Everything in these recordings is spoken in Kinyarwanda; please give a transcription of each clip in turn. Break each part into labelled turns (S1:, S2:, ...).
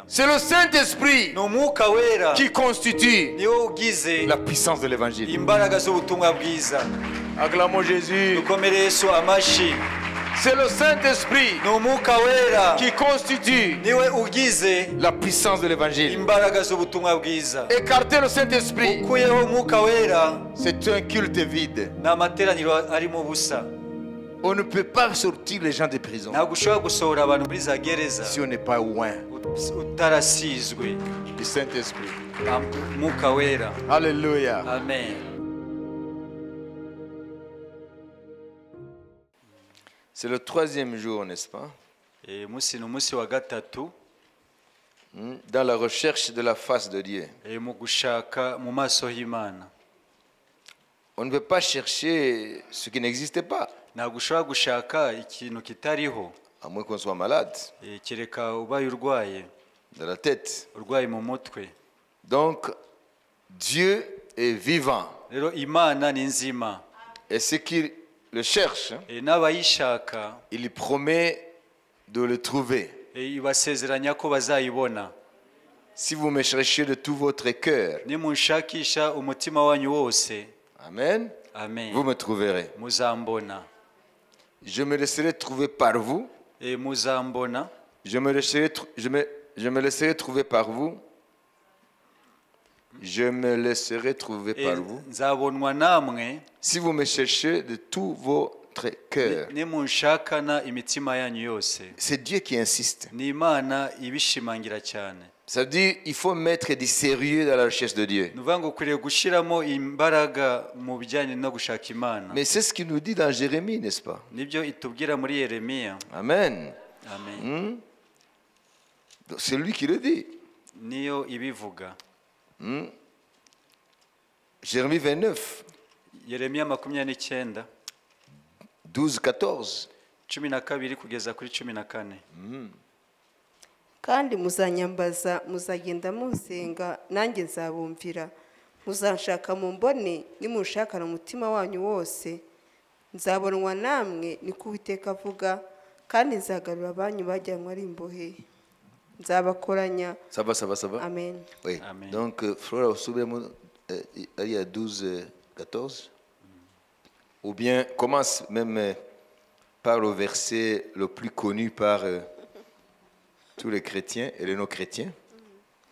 S1: C'est le Saint-Esprit
S2: Ni umwuka wera
S1: qui constitue
S2: niwo ugize
S1: la puissance de l'évangile.
S2: Imbaraga z'ubutumwa bwiza.
S1: Acclamons Jésus.
S2: Dukomere Yesu amashyi.
S1: C'est le Saint-Esprit
S2: Ni umwuka wera
S1: qui constitue
S2: niwe ugize
S1: la puissance de l'évangile.
S2: Imbaraga z'ubutumwa bwiza.
S1: Écartez le Saint-Esprit,
S2: Ukuyeho umwuka wera,
S1: c'est un culte vide.
S2: Ni amateraniro arimo ubusa.
S1: On ne peut pas sortir les gens des prisons
S2: Ntabwo ushobora gusohora abantu muri za gereza
S1: si on n'est pas oint
S2: utarasizwe
S1: du Saint-Esprit.
S2: Umwuka wera.
S1: Alléluia.
S2: Amen.
S1: C'est le troisième jour, n'est-ce pas?
S2: Eh, umunsi ni umunsi wa gatatu.
S1: Dans la recherche de la face de Dieu.
S2: Eh, mu gushaka mu maso h'Imana.
S1: On ne peut pas chercher ce qui n'existe pas,
S2: Ntabwo ushobora gushaka ikintu kitariho,
S1: à moins qu'on soit malade
S2: Eh, kereka ubaye urwaye,
S1: de la tête.
S2: Urwaye mu mutwe.
S1: Donc, Dieu est vivant.
S2: Rero Imana ni nzima.
S1: Et ceux qui le cherchent,
S2: Eh, n'abayishaka,
S1: il promet de le trouver.
S2: Eh, ibasezeranya ko bazayibona.
S1: Si vous me cherchez de tout votre cœur,
S2: Nimunshakisha umutima wanyu wose,
S1: amen,
S2: amen,
S1: vous me trouverez.
S2: Muzambona.
S1: Je me laisserai trouver par vous.
S2: Eh, muzambona.
S1: Je me laisserai trouver par vous. Je me laisserai trouver
S2: Eh,
S1: par vous.
S2: Nzabonwa namwe.
S1: Si vous me cherchez de tout votre cœur.
S2: Nimunshakana imitima yanyu yose.
S1: C'est Dieu qui insiste.
S2: Ni Imana ibishimangira cyane.
S1: Ça veut dire qu'il faut mettre du sérieux dans la recherche de Dieu.
S2: Ni ukuvuga ngo ukwiriye gushyiramo imbaraga mu bijyanye no gushaka Imana.
S1: Mais c'est ce qu'il nous dit dans Jérémie, n'est-ce pas?
S2: Nibyo itubwira muri Yeremiya.
S1: Amen.
S2: Amen.
S1: Donc, c'est lui qui le dit.
S2: Niyo ibivuga.
S1: Jérémie 29,
S2: Yeremiya 29,
S1: 12, 14.
S2: 12 kugeza kuri 14.
S3: Kandi muzanyambaza muzagenda munsenga nanjye nzabumvira muzanshaka mumbone nimunshakana umutima wanyu wose nzabonwa namwe niko Uwiteka avuga kandi nzagarura abanyu bajyanywe ari imbohe nzabakoranya.
S1: Ça va, ça va, ça va?
S3: Amen.
S1: Oui.
S2: Amen.
S1: Donc, Flora, il y a 12, 14. Ou bien, commence même par le verset le plus connu par tous les chrétiens et les non-chrétiens.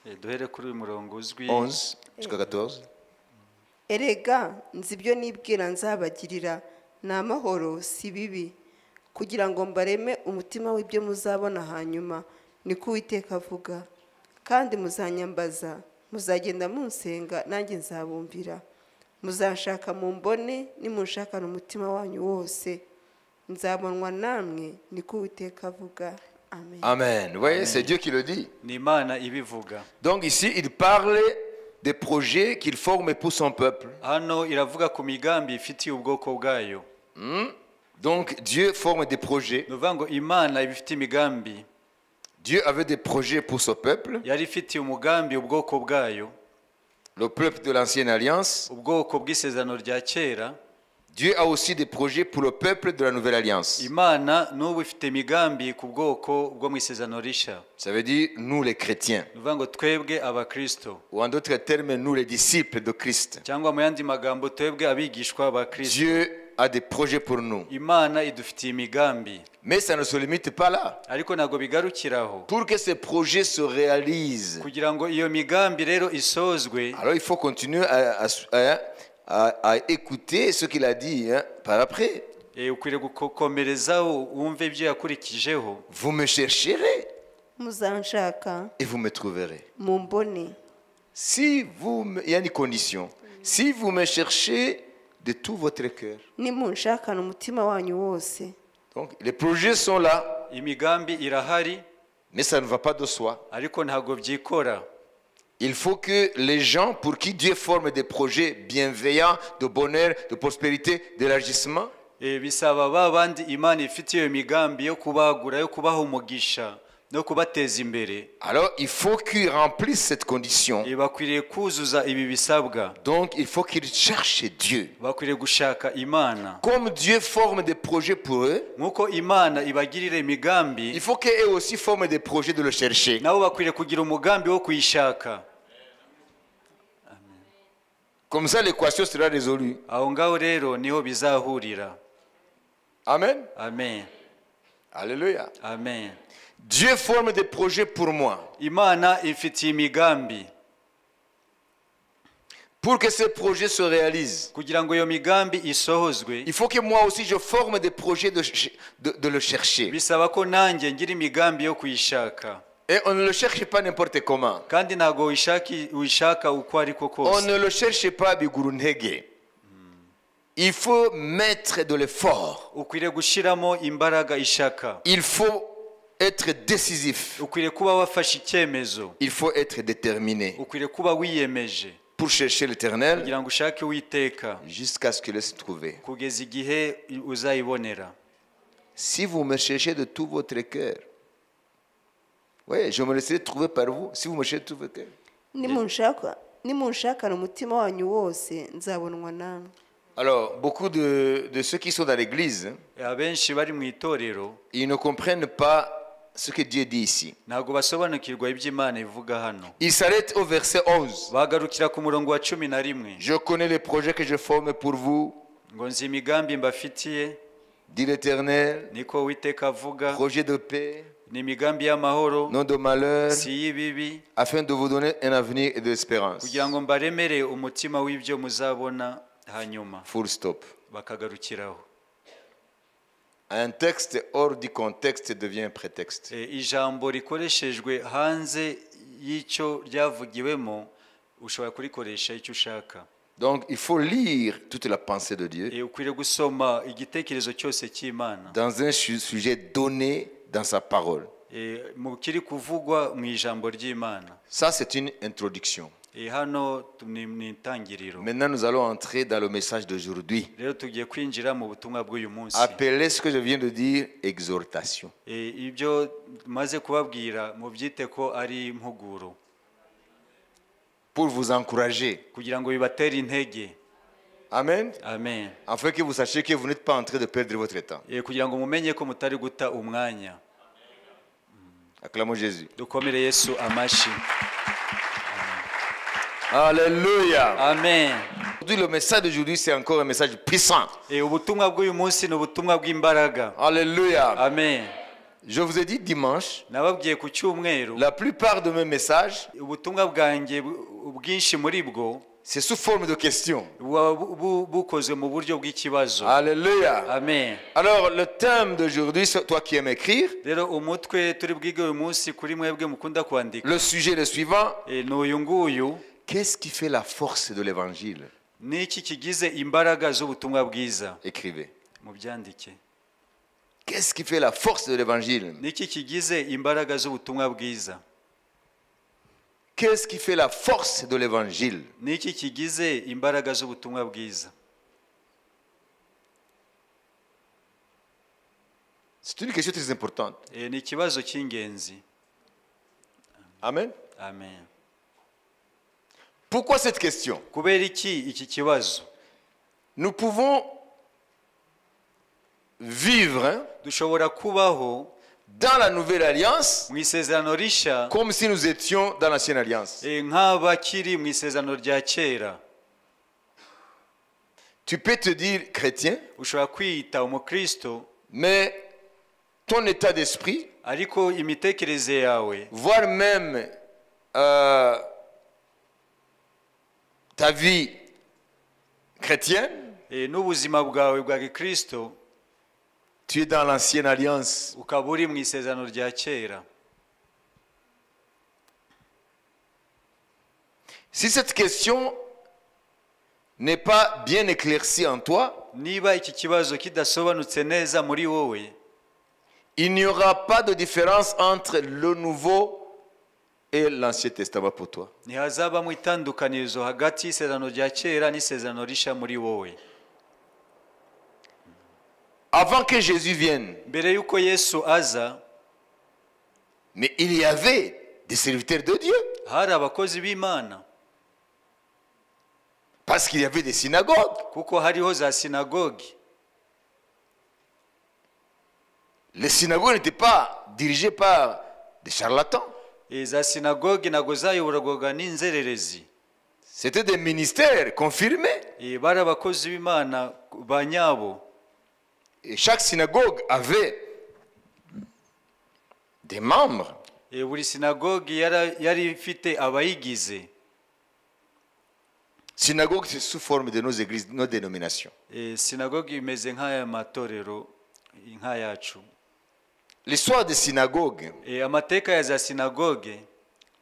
S2: Eh, duhere kuri uyu murongo uzwi.
S1: 11 jusqu'à 14.
S3: Erega nzi ibyo nibwira nzabagirira ni amahoro si bibi kugira ngo mbareme umutima w'ibyo muzabona hanyuma niko Uwiteka avuga kandi muzanyambaza muzagenda munsenga nanjye nzabumvira muzanshaka mumbone nimunshakana umutima wanyu wose nzabonwa namwe niko Uwiteka avuga. Amen.
S1: Amen. Vous voyez, c'est Dieu qui le dit.
S2: Ni Imana ibivuga.
S1: Donc ici, il parle des projets qu'il forme pour son peuple.
S2: Hano iravuga ku migambi ifitiye ubwoko bwayo.
S1: Donc Dieu forme des projets.
S2: Ni ukuvuga ngo Imana iba ifite imigambi.
S1: Dieu avait des projets pour son peuple,
S2: Yari ifitiye umugambi ubwoko bwayo,
S1: le peuple de l'ancienne alliance.
S2: Ubwoko bw'isezerano rya kera.
S1: Dieu a aussi des projets pour le peuple de la nouvelle alliance.
S2: Imana n'ubu ifite imigambi ku bwoko bwo mu isezerano rishya.
S1: Ça veut dire nous les chrétiens,
S2: Ni ukuvuga ngo twebwe abakristo,
S1: ou en d'autres termes, nous les disciples de Christ.
S2: Cyangwa mu yandi magambo twebwe abigishwa ba Kristo.
S1: Dieu a des projets pour nous.
S2: Imana idufitiye imigambi.
S1: Mais ça ne se limite pas là.
S2: Ariko ntabwo bigarukiraho.
S1: Pour que ces projets se réalisent,
S2: Kugira ngo iyo migambi rero isozwe,
S1: alors il faut continuer à écouter ce qu'il a dit, hein, par après.
S2: Eh, ukwiriye gukomerezaho wumve ibyo yakurikijeho.
S1: Vous me chercherez
S3: Muzanshaka
S1: et vous me trouverez.
S3: Mumbone.
S1: Si vous me- Il y a une condition. Si vous me cherchez de tout votre cœur.
S3: Nimunshakana umutima wanyu wose.
S1: Donc les projets sont là,
S2: Imigambi irahari,
S1: mais ça ne va pas de soi.
S2: Ariko ntabwo byikora.
S1: Il faut que les gens pour qui Dieu forme des projets bienveillants, de bonheur, de prospérité, d'élargissement,
S2: Eh, bisaba ba bandi Imana ifite iyo migambi yo kubagura yo kubaha umugisha No kubateza imbere.
S1: Alors, il faut qu'ils remplissent cette condition.
S2: Bakwiriye kuzuza ibi bisabwa.
S1: Donc, il faut qu'ils cherchent Dieu.
S2: Bakwiriye gushaka Imana.
S1: Comme Dieu forme des projets pour eux,
S2: nk'uko Imana ibagirira imigambi,
S1: il faut qu'eux aussi forment des projets de le chercher.
S2: Nabo bakwiriye kugira umugambi wo kuyishaka.
S1: Comme ça, l'équation sera résolue.
S2: Aho ngaho rero niho bizahurira.
S1: Amen.
S2: Amen.
S1: Alléluia.
S2: Amen.
S1: Dieu forme des projets pour moi.
S2: Imana ifitiye imigambi.
S1: Pour que ces projets se réalisent,
S2: kugira ngo iyo migambi isohozwe,
S1: il faut que moi aussi je forme des projets de le chercher.
S2: Bisaba ko nanjye ngira imigambi yo kuyishaka.
S1: Et on ne le cherche pas n'importe comment.
S2: Kandi ntabwo uyishaka uko ariko kose.
S1: On ne le cherche pas biguruntege. Il faut mettre de l'effort.
S2: Ukwiriye gushiramo imbaraga ishaka.
S1: Il faut être décisif.
S2: Ukwiriye kuba wafashe icyemezo.
S1: Il faut être déterminé.
S2: Ukwiriye kuba wiyemeje.
S1: Pour chercher l'Éternel
S2: kugira ngo ushake Uwiteka
S1: jusqu'à ce qu'il se trouve.
S2: Kugeza igihe uzayibonera.
S1: Si vous me cherchez de tout votre cœur, oui, je me laisserai trouver par vous. Si vous me cherchez de tout votre cœur.
S3: Nimunshakana umutima wanyu wose nzabonwa namwe.
S1: Alors, beaucoup de ceux qui sont dans l'église,
S2: abenshi bari mu itorero,
S1: ils ne comprennent pas ce que Dieu dit ici.
S2: Ntabwo basobanukirwa ibyo Imana ivuga hano.
S1: Ils s'arrêtent au verset 11.
S2: Bagarukira ku murongo wa 11.
S1: Je connais les projets que je forme pour vous.
S2: Ngo nzi imigambi mbafitiye.
S1: Dit l'Éternel.
S2: Niko Uwiteka avuga.
S1: Projet de paix.
S2: Ni imigambi y'amahoro.
S1: Non de malheur.
S2: Si y'ibibi.
S1: Afin de vous donner un avenir et de l'espérance.
S2: Kugira ngo mbaremere umutima w'ibyo muzabona hanyuma.
S1: Full stop.
S2: Bakagarukiraho.
S1: Un texte hors du contexte devient un prétexte.
S2: Ijambo rikoreshejwe hanze y'icyo ryavugiwemo ushobora kurikoresha icyo ushaka.
S1: Donc il faut lire toute la pensée de Dieu.
S2: Ukwiriye gusoma igitekerezo cyose cy'Imana.
S1: Dans un sujet donné dans sa parole.
S2: Mu kiri kuvugwa mu ijambo ry'Imana.
S1: Ça c'est une introduction.
S2: Hano ni intangiriro.
S1: Maintenant nous allons entrer dans le message d'aujourd'hui.
S2: Rero tugiye kwinjira mu butumwa bw'uyu munsi.
S1: Appelez ce que je viens de dire exhortation.
S2: Ibyo maze kubabwira mubyite ko ari impuguro.
S1: Pour vous encourager.
S2: Kugira ngo bibatere intege.
S1: Amen.
S2: Amen.
S1: Afin que vous sachiez que vous n'êtes pas en train de perdre votre temps.
S2: Kugira ngo mumenye ko mutari guta umwanya.
S1: Acclamons Jésus.
S2: Dukomere Yesu amashi.
S1: Alléluia.
S2: Amen.
S1: Aujourd'hui, le message d'aujourd'hui, c'est encore un message puissant.
S2: Ubutumwa bw'uyu munsi ni ubutumwa bw'imbaraga.
S1: Alléluia.
S2: Amen.
S1: Je vous ai dit dimanche,
S2: nababwiye ku cyumweru,
S1: la plupart de mes messages,
S2: ubutumwa bwanjye bwinshi muri bwo,
S1: c'est sous forme de questions.
S2: Bukozwe mu buryo bw'ikibazo.
S1: Alléluia.
S2: Amen.
S1: Alors, le thème d'aujourd'hui, c'est toi qui aimes écrire.
S2: Rero umutwe turi bwige uyu munsi kuri mwebwe mukunda kwandika.
S1: Le sujet est le suivant.
S2: Ni uyu nguyu.
S1: Qu'est-ce qui fait la force de l'évangile?
S2: Niki kigize imbaraga z'ubutumwa bwiza?
S1: Écrivez.
S2: Mubyandike.
S1: Qu'est-ce qui fait la force de l'évangile?
S2: Niki kigize imbaraga z'ubutumwa bwiza?
S1: Qu'est-ce qui fait la force de l'évangile?
S2: Niki kigize imbaraga z'ubutumwa bwiza?
S1: C'est une question très importante.
S2: Ni ikibazo cy'ingenzi.
S1: Amen.
S2: Amen.
S1: Pourquoi cette question?
S2: Kubera iki iki kibazo?
S1: Nous pouvons vivre,
S2: dushobora kubaho
S1: dans la nouvelle alliance
S2: mu isezerano rishya,
S1: comme si nous étions dans l'ancienne alliance.
S2: Nk'abakiri mu isezerano rya kera.
S1: Tu peux te dire chrétien,
S2: ushobora kwiyita umukristo,
S1: mais ton état d'esprit,
S2: ariko imitekerereze yawe,
S1: voire même ta vie chrétienne,
S2: n'ubuzima bwawe bwa gikristo,
S1: tu es dans l'ancienne alliance.
S2: Ukaba uri mu isezerano rya kera.
S1: Si cette question n'est pas bien éclaircie en toi,
S2: niba iki kibazo kidasobanutse neza muri wowe,
S1: il n'y aura pas de différence entre le Nouveau et l'Ancien Testament pour toi.
S2: Ntihazabamo itandukanirizo hagati y'isezerano rya kera n'isezerano rishya muri wowe.
S1: Avant que Jésus vienne,
S2: mbere y'uko Yesu aza,
S1: Mais il y avait des serviteurs de Dieu.
S2: Hari abakozi b'Imana.
S1: Parce qu'il y avait des synagogues.
S2: Kuko hariho za sinagogi.
S1: Les synagogues n'étaient pas dirigées par des charlatans.
S2: Eh, za sinagogi ntabwo zayoborwaga n'inzererezi.
S1: C'était des ministères confirmés.
S2: Eh, bari abakozi b'Imana ba nyabo.
S1: Et chaque synagogue avait des membres.
S2: Eh, buri sinagogi yari ifite abayigize.
S1: Synagogue, c'est sous forme de nos églises, nos dénominations.
S2: Eh, sinagogi imeze nk'aya matorero nk'ayacu.
S1: L'histoire des synagogues.
S2: Eh, amateka ya za sinagoge.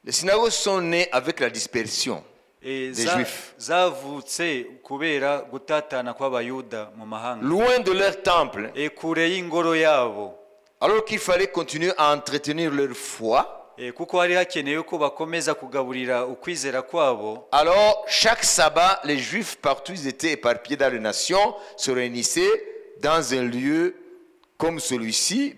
S1: Les synagogues sont nées avec la dispersion
S2: Eh,
S1: des Juifs.
S2: Zavutse kubera gutatana kw'Abayuda mu mahanga.
S1: Loin de leur temple.
S2: Eh, kure y'ingoro yabo.
S1: Alors qu'il fallait continuer à entretenir leur foi.
S2: Eh, kuko hari hakenewe ko bakomeza kugaburira ukwizera kwabo.
S1: Alors, chaque sabbat, les Juifs partout ils étaient éparpillés dans les nations se réunissaient dans un lieu comme celui-ci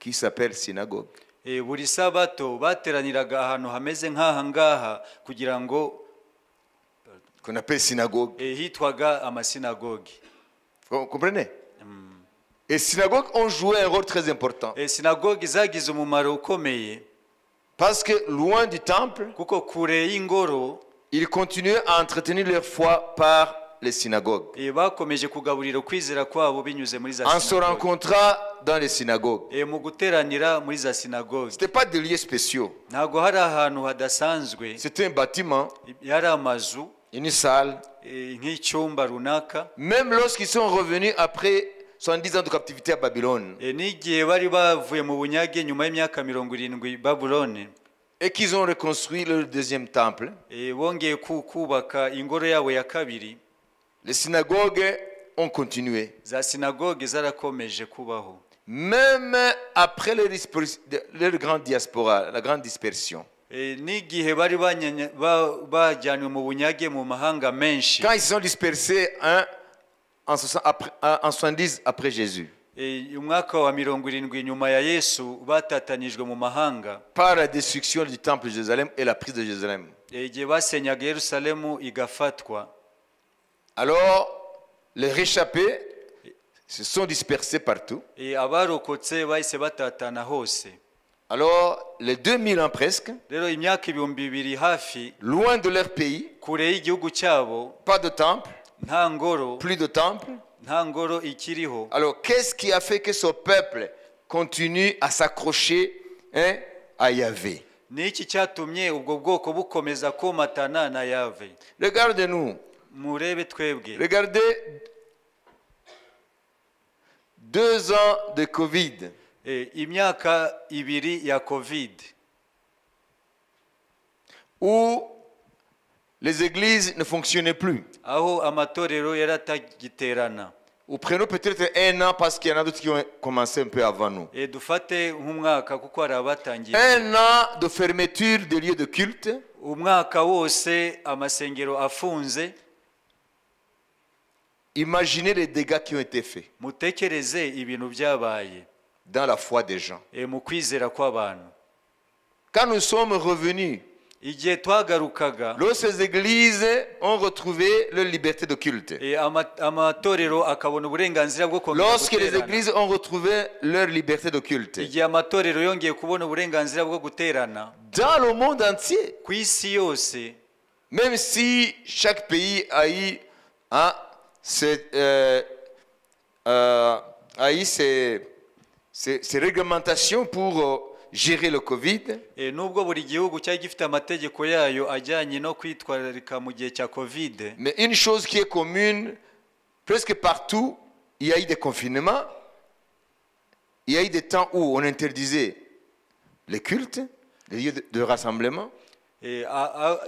S1: qui s'appelle synagogue.
S2: Eh, buri sabato bateraniraga ahantu hameze nk'aha ngaha kugira ngo
S1: Qu'on appelle synagogue.
S2: Eh, hitwaga amasinagogi.
S1: Vous comprenez? Et synagogues ont joué un rôle très important.
S2: Eh, sinagogi zagize umumaro ukomeye.
S1: Parce que loin du temple,
S2: kuko kure y'ingoro,
S1: ils continuaient à entretenir leur foi par les synagogues.
S2: Eh, bakomeje kugaburira ukwizera kwabo binyuze muri za
S1: En se
S2: sinagogi.
S1: rencontrant dans les synagogues.
S2: Eh, mu guteranira muri za sinagogi.
S1: Ce n'était pas des lieux spéciaux.
S2: Ntabwo hari ahantu hadasanzwe.
S1: C'était un bâtiment,
S2: yari amazu,
S1: une salle.
S2: Eh, nk'icyumba runaka.
S1: Même lorsqu'ils sont revenus après 70 ans de captivité à Babylone.
S2: Eh, n'igihe bari bavuye mu bunyage nyuma y'imyaka 70 Babulone.
S1: Et qu'ils ont reconstruit leur deuxième temple.
S2: Eh, bongeye kubaka ingoro yabo ya kabiri.
S1: Les synagogues ont continué.
S2: Za sinagoge zarakomeje kubaho.
S1: Même après leur grande diaspora, la grande dispersion.
S2: Eh, n'igihe bari bajyanywe mu bunyage mu mahanga menshi.
S1: Quand ils se sont dispersés, hein, en 70 après Jésus.
S2: Eh, umwaka wa 70 nyuma ya Yesu batatanijwe mu mahanga.
S1: Par la destruction du temple de Jérusalem et la prise de Jérusalem.
S2: Eh, igihe basenyaga Yerusalemu igafatwa.
S1: Alors, les réchappés se sont dispersés partout.
S2: Eh, abarokotse bahise batatana hose.
S1: Alors, les 2000 ans presque,
S2: rero imyaka 2000 hafi,
S1: loin de leur pays,
S2: kure y'igihugu cyabo,
S1: pas de temple,
S2: nta ngoro,
S1: plus de temple.
S2: Nta ngoro ikiriho.
S1: Alors, qu'est-ce qui a fait que ce peuple continue à s'accrocher, hein, à Yahvé?
S2: Ni iki cyatumye ubwo bwoko bukomeza komatana na Yahvé?
S1: Regardez-nous.
S2: Murebe twebwe.
S1: Regardez 2 ans de Covid.
S2: Eh, imyaka 2 ya Covid.
S1: Où les églises ne fonctionnaient plus.
S2: Aho amatorero yaratagiterana.
S1: Ou prenons peut-être 1 an parce qu'il y en a d'autres qui ont commencé un peu avant nous.
S2: Eh, dufate nk'umwaka kuko hari abatangiye.
S1: 1 an de fermeture des lieux de culte.
S2: Umwaka wose amasengero afunze.
S1: Imaginez les dégâts qui ont été faits.
S2: Mutekereze ibintu byabaye.
S1: Dans la foi des gens.
S2: Eh, mu kwizera kw'abantu.
S1: Quand nous sommes revenus,
S2: igihe twagarukaga,
S1: lorsque les églises ont retrouvé leur liberté de culte,
S2: eh, amatorero akabona uburenganzira bwo kongera
S1: lorsque les
S2: guterana.
S1: églises ont retrouvé leur liberté de culte,
S2: igihe amatorero yongeye kubona uburenganzira bwo guterana,
S1: dans le monde entier,
S2: ku isi yose,
S1: même si chaque pays a eu, hein, ses réglementations pour gérer le Covid.
S2: Eh, nubwo buri gihugu cyari gifite amategeko yayo ajyanye no kwitwararika mu gihe cya Covid.
S1: Mais une chose qui est commune presque partout, il y a eu des confinements, il y a eu des temps où on interdisait les cultes, les lieux de rassemblement.
S2: Eh,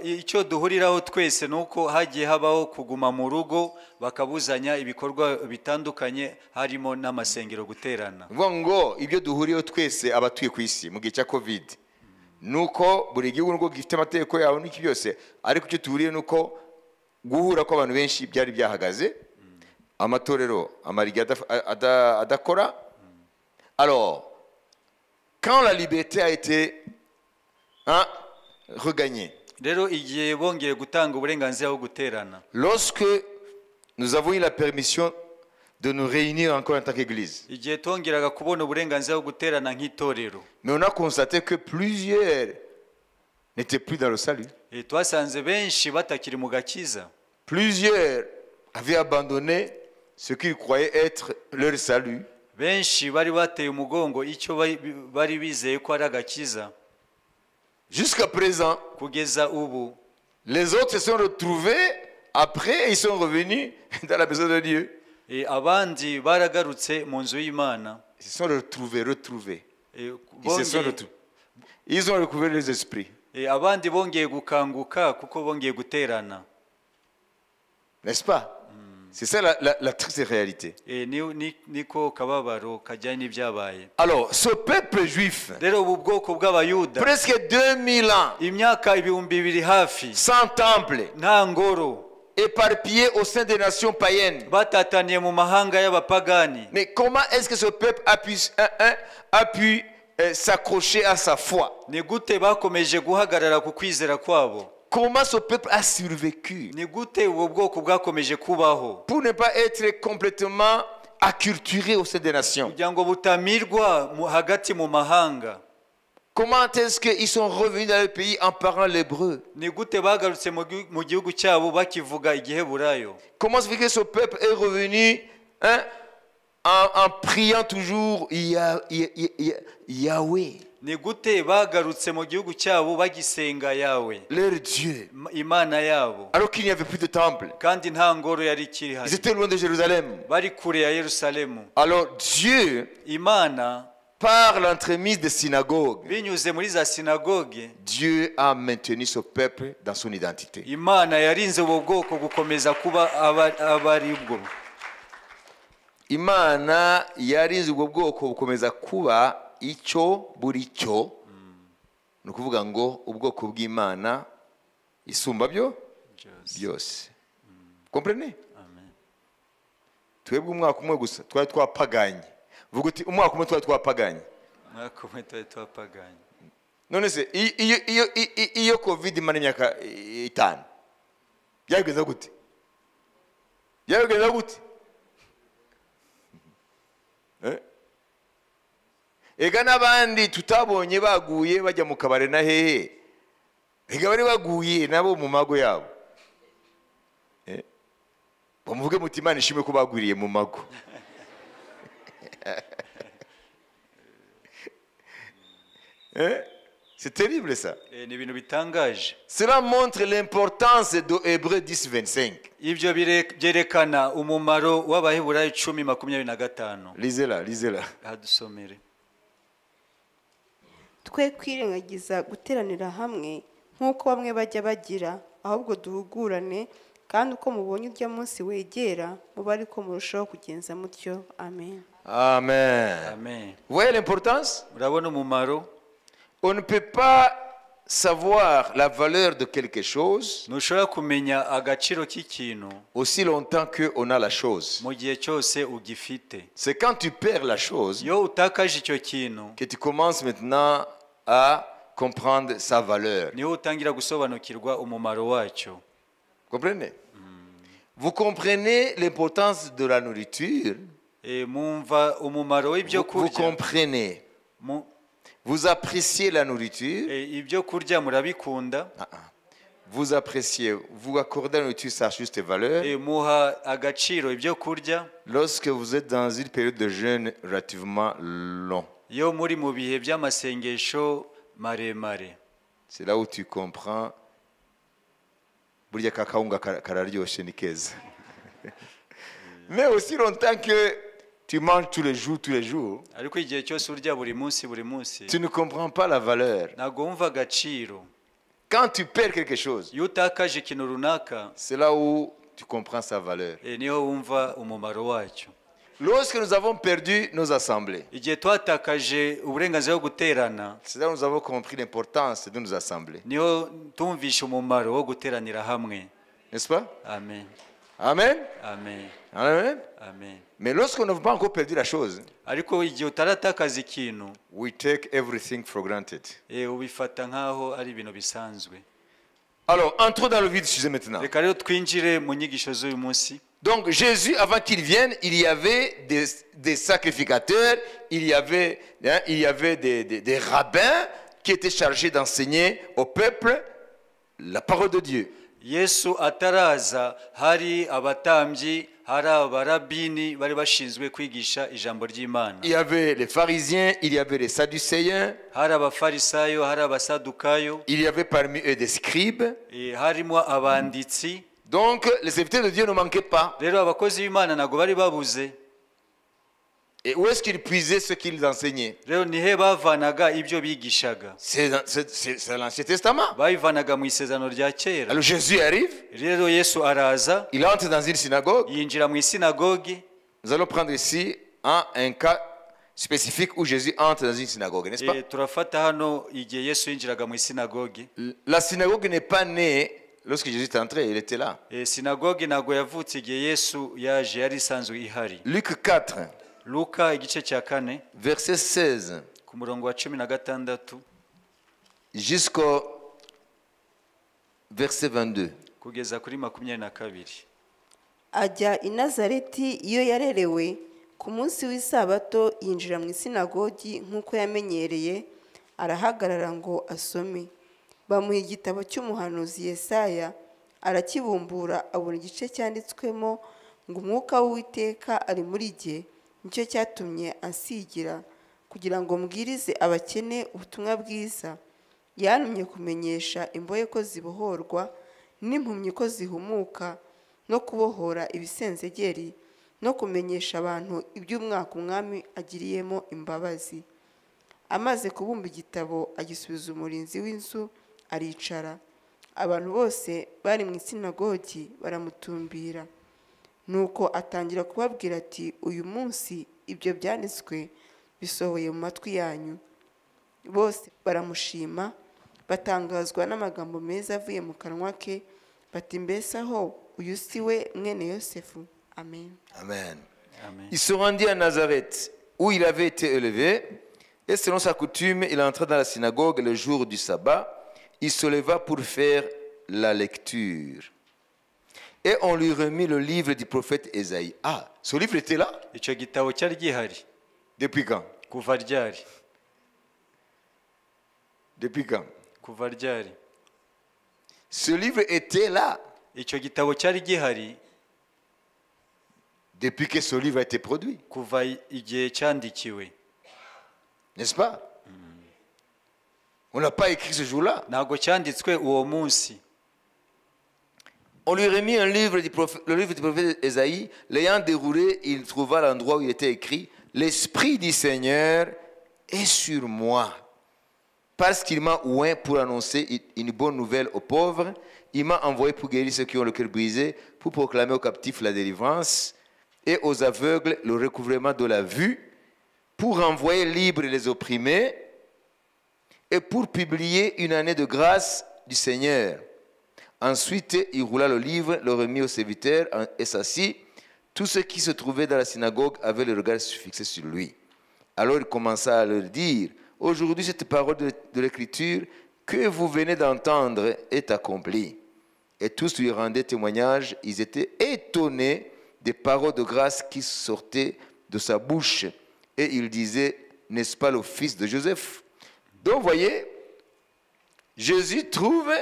S2: icyo duhuriraho twese nuko hagiye habaho kuguma mu rugo bakabuzanya ibikorwa bitandukanye harimo n'amasengero guterana.
S1: Vuga ngo ibyo duhuriyeho twese abatuye ku isi mu gihe cya Covid nuko buri gihugu nubwo gifite amategeko yawe n'iki byose, ariko icyo duhuriye nuko guhura kw'abantu benshi byari byahagaze, amatorero amarigi adakora. Alors, Quand la liberté a été, hein, regagnée,
S2: Rero igihe bongeye gutanga uburenganzira bwo guterana,
S1: lorsque nous avons eu la permission de nous réunir encore en tant qu'Église,
S2: igihe twongeraga kubona uburenganzira bwo guterana nk'itorero,
S1: mais on a constaté que plusieurs n'étaient plus dans le salut.
S2: Twasanze benshi batakiri mu gakiza.
S1: Plusieurs avaient abandonné ce qu'ils croyaient être leur salut.
S2: Benshi bari bateye umugongo icyo bari bizeye ko ari agakiza.
S1: Jusqu'à présent,
S2: kugeza ubu,
S1: les autres se sont retrouvés après et ils sont revenus dans la maison de Dieu.
S2: Abandi baragarutse mu nzu y'Imana.
S1: Ils se sont retrouvés. Ils se sont retrouvés. Ils ont recouvert les esprits.
S2: Abandi bongeye gukanguka kuko bongeye guterana.
S1: N'est-ce pas? C'est ça la triste réalité.
S2: Niko kababaro kajyanye n'ibyabaye.
S1: Alors, ce peuple juif,
S2: rero ubu bwoko bw'Abayuda,
S1: presque 2000 ans,
S2: imyaka 2000 hafi,
S1: sans temple,
S2: nta ngoro,
S1: éparpillé au sein des nations païennes.
S2: Batataniye mu mahanga y'abapagani.
S1: Mais comment est-ce que ce peuple a pu s'accrocher à sa foi?
S2: Ni gute bakomeje guhagarara ku kwizera kwabo?
S1: Comment ce peuple a survécu?
S2: Ni gute ubu bwoko bwakomeje kubaho?
S1: Pour ne pas être complètement acculturé au sein des nations.
S2: Kugira ngo butamirwa hagati mu mahanga.
S1: Comment est-ce qu'ils sont revenus dans le pays en parlant l'hébreu?
S2: Ni gute bagarutse mu gihugu cyabo bakivuga igiheburayo?
S1: Comment se fait que ce peuple est revenu, hein, en priant toujours Yahweh?
S2: Ni gute bagarutse mu gihugu cyabo bagisenga Yahweh?
S1: Leur Dieu.
S2: Imana yabo.
S1: Alors qu'il n'y avait plus de temple.
S2: Kandi nta ngoro yari ikihari.
S1: Ils étaient loin de Jérusalem.
S2: Bari kure ya Yerusalemu.
S1: Alors Dieu,
S2: Imana,
S1: par l'entremise des synagogues,
S2: binyuze muri za synagogue,
S1: Dieu a maintenu ce peuple dans son identité.
S2: Imana yarinze ubu bwoko gukomeza kuba abaribwo.
S1: Imana yarinze ubwo bwoko gukomeza kuba icyo buri cyo. Ni ukuvuga ngo ubwoko bw'Imana isumba byo byose. Comprenez?
S2: Amen.
S1: Twebwe umwaka umwe gusa twari twapaganye. Vuga uti umwaka umwe twari twapaganye.
S2: Umwaka umwe twari twapaganye.
S1: None se iyo Covid imara imyaka 5 byageza gute? Byageza gute? Ega n'abandi tutabonye baguye bajya mu kabare na hehe, ega bari baguye nabo mu mago yabo. Bamuvuge muti Imana ishimwe ko bagwiriye mu mago. C'est terrible ça.
S2: Ni ibintu bitangaje.
S1: Cela montre l'importance de Hébreux 10, 25.
S2: Ibyo byerekana umumaro w'Abaheburayo 10:25.
S1: Lisez-la, lisez-la.
S2: Hadusomere.
S3: Twe kwirengagiza guteranira hamwe nk'uko bamwe bajya bagira, ahubwo duhugurane, kandi uko mubonye urya munsi wegera mube ariko murushaho kugenza mutyo. Amen.
S1: Amen.
S2: Amen.
S1: Vous voyez l'importance?
S2: Murabona umumaro?
S1: On ne peut pas savoir la valeur de quelque chose
S2: Ntushobora kumenya agaciro k'ikintu
S1: aussi longtemps qu'on a la chose.
S2: mu gihe cyose ugifite.
S1: C'est quand tu perds la chose
S2: Iyo utakaje icyo kintu
S1: que tu commences maintenant à comprendre sa valeur.
S2: niho utangira gusobanukirwa umumaro wacyo.
S1: Comprenez? Vous comprenez l'importance de la nourriture.
S2: Mumva umumaro w'ibyo
S1: Vous
S2: kurya.
S1: comprenez. Vous appréciez la nourriture.
S2: Ibyo kurya murabikunda.
S1: Vous appréciez, vous accordez à la nourriture sa juste valeur.
S2: Muha agaciro ibyo kurya.
S1: Lorsque vous êtes dans une période de jeûne relativement long.
S2: Iyo muri mu bihe by'amasengesho maremare.
S1: C'est là où tu comprends. Burya kakawunga kararyoshye ni keza. Mais aussi longtemps que tu manges tous les jours, tous les jours,
S2: Ariko igihe cyose urya buri munsi buri munsi,
S1: tu ne comprends pas la valeur.
S2: ntabwo wumva agaciro.
S1: Quand tu perds quelque chose,
S2: Iyo utakaje ikintu runaka,
S1: c'est là où tu comprends sa valeur.
S2: Niho wumva umumaro wacyo.
S1: Lorsque nous avons perdu nos assemblées,
S2: Igihe twatakaje uburenganzira bwo guterana,
S1: c'est là où nous avons compris l'importance de nous assembler.
S2: niho tumvishe umumaro wo guteranira hamwe.
S1: N'est-ce pas?
S2: Amen.
S1: Amen.
S2: Amen.
S1: Amen.
S2: Amen.
S1: Mais lorsqu'on n'a pas encore perdu la chose,
S2: Ariko igihe utaratakaza ikintu,
S1: we take everything for granted.
S2: Ubifata nk'aho ari ibintu bisanzwe.
S1: Alors, entrons dans le vif du sujet maintenant.
S2: Reka rero twinjire mu nyigisho z'uyu munsi.
S1: Donc, Jésus, avant qu'il vienne, il y avait des sacrificateurs, il y avait, hein, il y avait des rabbins qui étaient chargés d'enseigner au peuple la parole de Dieu.
S2: Yesu ataraza hari abatambyi, hari abarabini bari bashinzwe kwigisha ijambo ry'Imana.
S1: Il y avait les pharisiens, il y avait les sadducéens,
S2: Hari abafarisayo, hari abasadukayo,
S1: il y avait parmi eux des scribes.
S2: Harimo abanditsi.
S1: Donc, les serviteurs de Dieu ne manquaient pas.
S2: Rero abakozi b'Imana ntabwo bari babuze.
S1: Et où est-ce qu'ils puisaient ce qu'ils enseignaient?
S2: Rero nihe bavanaga ibyo bigishaga?
S1: C'est l'Ancien Testament.
S2: Babivanaga mu isezerano rya kera.
S1: Alors Jésus arrive,
S2: Rero Yesu araza,
S1: il entre dans une synagogue.
S2: Yinjira mu isinagogi.
S1: Nous allons prendre ici un cas spécifique où Jésus entre dans une synagogue, n'est-ce pas?
S2: Turafata hano igihe Yesu yinjiraga mu isinagogi.
S1: La synagogue n'est pas née lorsque Jésus est entré, il était là.
S2: Sinagogi ntabwo yavutse igihe Yesu yaje, yari isanzwe ihari.
S1: Luc 4,
S2: Luka igice cya kane,
S1: verset 16
S2: ku murongo wa 16
S1: jusqu'au verset 22.
S2: Kugeza kuri 22.
S3: Ajya i Nazareti iyo yarerewe, ku munsi w'isabato yinjira mu isinagogi nk'uko yamenyereye, arahagarara ngo asome. Bamuha igitabo cy'umuhanuzi Yesaya, arakibumbura abona igice cyanditswemo ngo umwuka w'Uwiteka ari muri jye, nicyo cyatumye ansigira kugira ngo mbwirize abakene ubutumwa bwiza, yantumye kumenyesha imbohe ko zibohorwa n'impumyi ko zihumuka, no kubohora ibisenzegeri, no kumenyesha abantu iby'umwaka umwami agiriyemo imbabazi. Amaze kubumba igitabo agisubiza umurinzi w'inzu, aricara. Abantu bose bari mu isinagogi baramutumbira. Nuko atangira kubabwira ati uyu munsi ibyo byanditswe bisohoye mu matwi yanyu. Bose baramushima, batangazwa n'amagambo meza avuye mu kanwa ke, bati mbese aho uyu si we mwene Yosefu? Amen.
S1: Amen.
S2: Amen.
S1: Il se rendit à Nazareth, où il avait été élevé, et selon sa coutume, il entra dans la synagogue le jour du sabbat. Il se leva pour faire la lecture. Et on lui remit le livre du prophète Ésaïe. Ah, ce livre était là?
S2: Icyo gitabo cyari gihari.
S1: Depuis quand?
S2: Kuva ryari?
S1: Depuis quand?
S2: Kuva ryari?
S1: Ce livre était là.
S2: Icyo gitabo cyari gihari.
S1: Depuis que ce livre a été produit.
S2: Kuva igihe cyandikiwe.
S1: N'est-ce pas? On n'a pas écrit ce jour-là.
S2: Ntabwo cyanditswe uwo munsi.
S1: On lui remit un livre du prophète, le livre du prophète Ésaïe. L'ayant déroulé, il trouva l'endroit où il était écrit: L'Esprit du Seigneur est sur moi, parce qu'il m'a oint pour annoncer une bonne nouvelle aux pauvres. Il m'a envoyé pour guérir ceux qui ont le cœur brisé, pour proclamer aux captifs la délivrance et aux aveugles le recouvrement de la vue, pour renvoyer libres les opprimés et pour publier une année de grâce du Seigneur. Ensuite, il roula le livre, le remit au serviteur et s'assit. Tous ceux qui se trouvaient dans la synagogue avaient le regard fixé sur lui. Alors il commença à leur dire: Aujourd'hui, cette parole de l'Écriture que vous venez d'entendre est accomplie. Et tous lui rendaient témoignage. Ils étaient étonnés des paroles de grâce qui sortaient de sa bouche. Et ils disaient: N'est-ce pas le fils de Joseph? Donc, vous voyez, Jésus trouve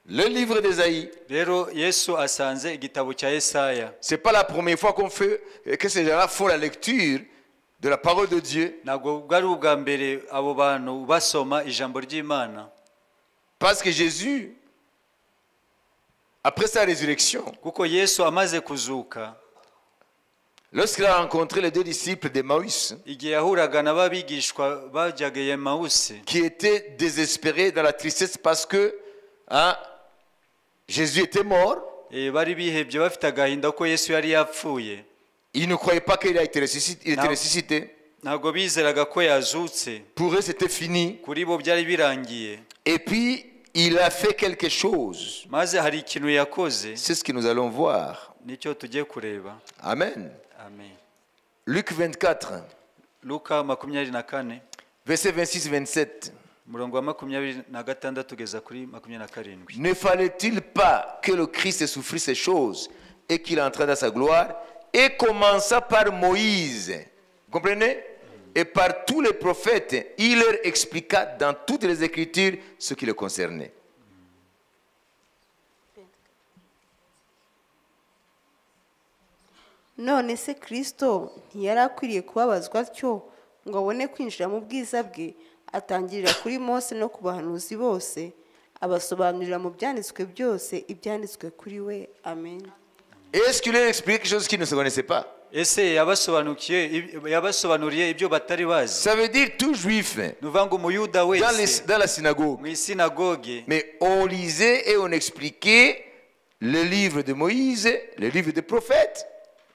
S1: le livre d'Ésaïe.
S2: Rero Yesu asanze igitabo cya Yesaya.
S1: C'est pas la première fois qu'on fait que ces gens-là font la lecture de la parole de Dieu.
S2: Ntabwo bwari ubwa mbere abo bantu basoma ijambo ry'Imana.
S1: Parce que Jésus, après sa résurrection,
S2: kuko Yesu amaze kuzuka,
S1: lorsqu'il a rencontré les deux disciples d'Emmaüs,
S2: igihe yahuraga n'ababigishwa bajyaga i Emmaüs,
S1: qui étaient désespérés dans la tristesse parce que Jésus était mort.
S2: Bari bihebye bafite agahinda ko Yesu yari yapfuye.
S1: Ils ne croyaient pas qu'il a été ressuscité. Il était ressuscité.
S2: Ntabwo bizeraga ko yazutse.
S1: Pour eux, c'était fini.
S2: Kuri bo byari birangiye.
S1: Et puis, il a fait quelque chose.
S2: Maze hari ikintu yakoze.
S1: C'est ce que nous allons voir.
S2: Nicyo tugiye kureba.
S1: Amen.
S2: Amen.
S1: Luc 24,
S2: Luka 24,
S1: versets 26-27.
S2: Umurongo wa 26 kugeza kuri 27.
S1: Ne fallait-il pas que le Christ souffrit ces choses et qu'il entrât dans sa gloire et commença par Moïse, vous comprenez? Et par tous les prophètes, il leur expliqua dans toutes les Écritures ce qui le concernait.
S3: None se Kristo ntiyari akwiriye kubabazwa atyo ngo abone kwinjira mu bwiza bwe? Atangirira kuri Mose no ku bahanuzi bose, abasobanurira mu byanditswe byose ibyanditswe kuri we. Amen.
S1: Est-ce qu'il leur expliquait quelque chose qu'ils ne se connaissaient pas?
S2: Ese yabasobanukiye yabasobanuriye ibyo batari bazi?
S1: Ça veut dire tout juif
S2: Ni ukuvuga ngo umuyuda wese
S1: dans la synagogue.
S2: Mu isinagoge.
S1: Mais on lisait et on expliquait le livre de Moïse, le livre des prophètes.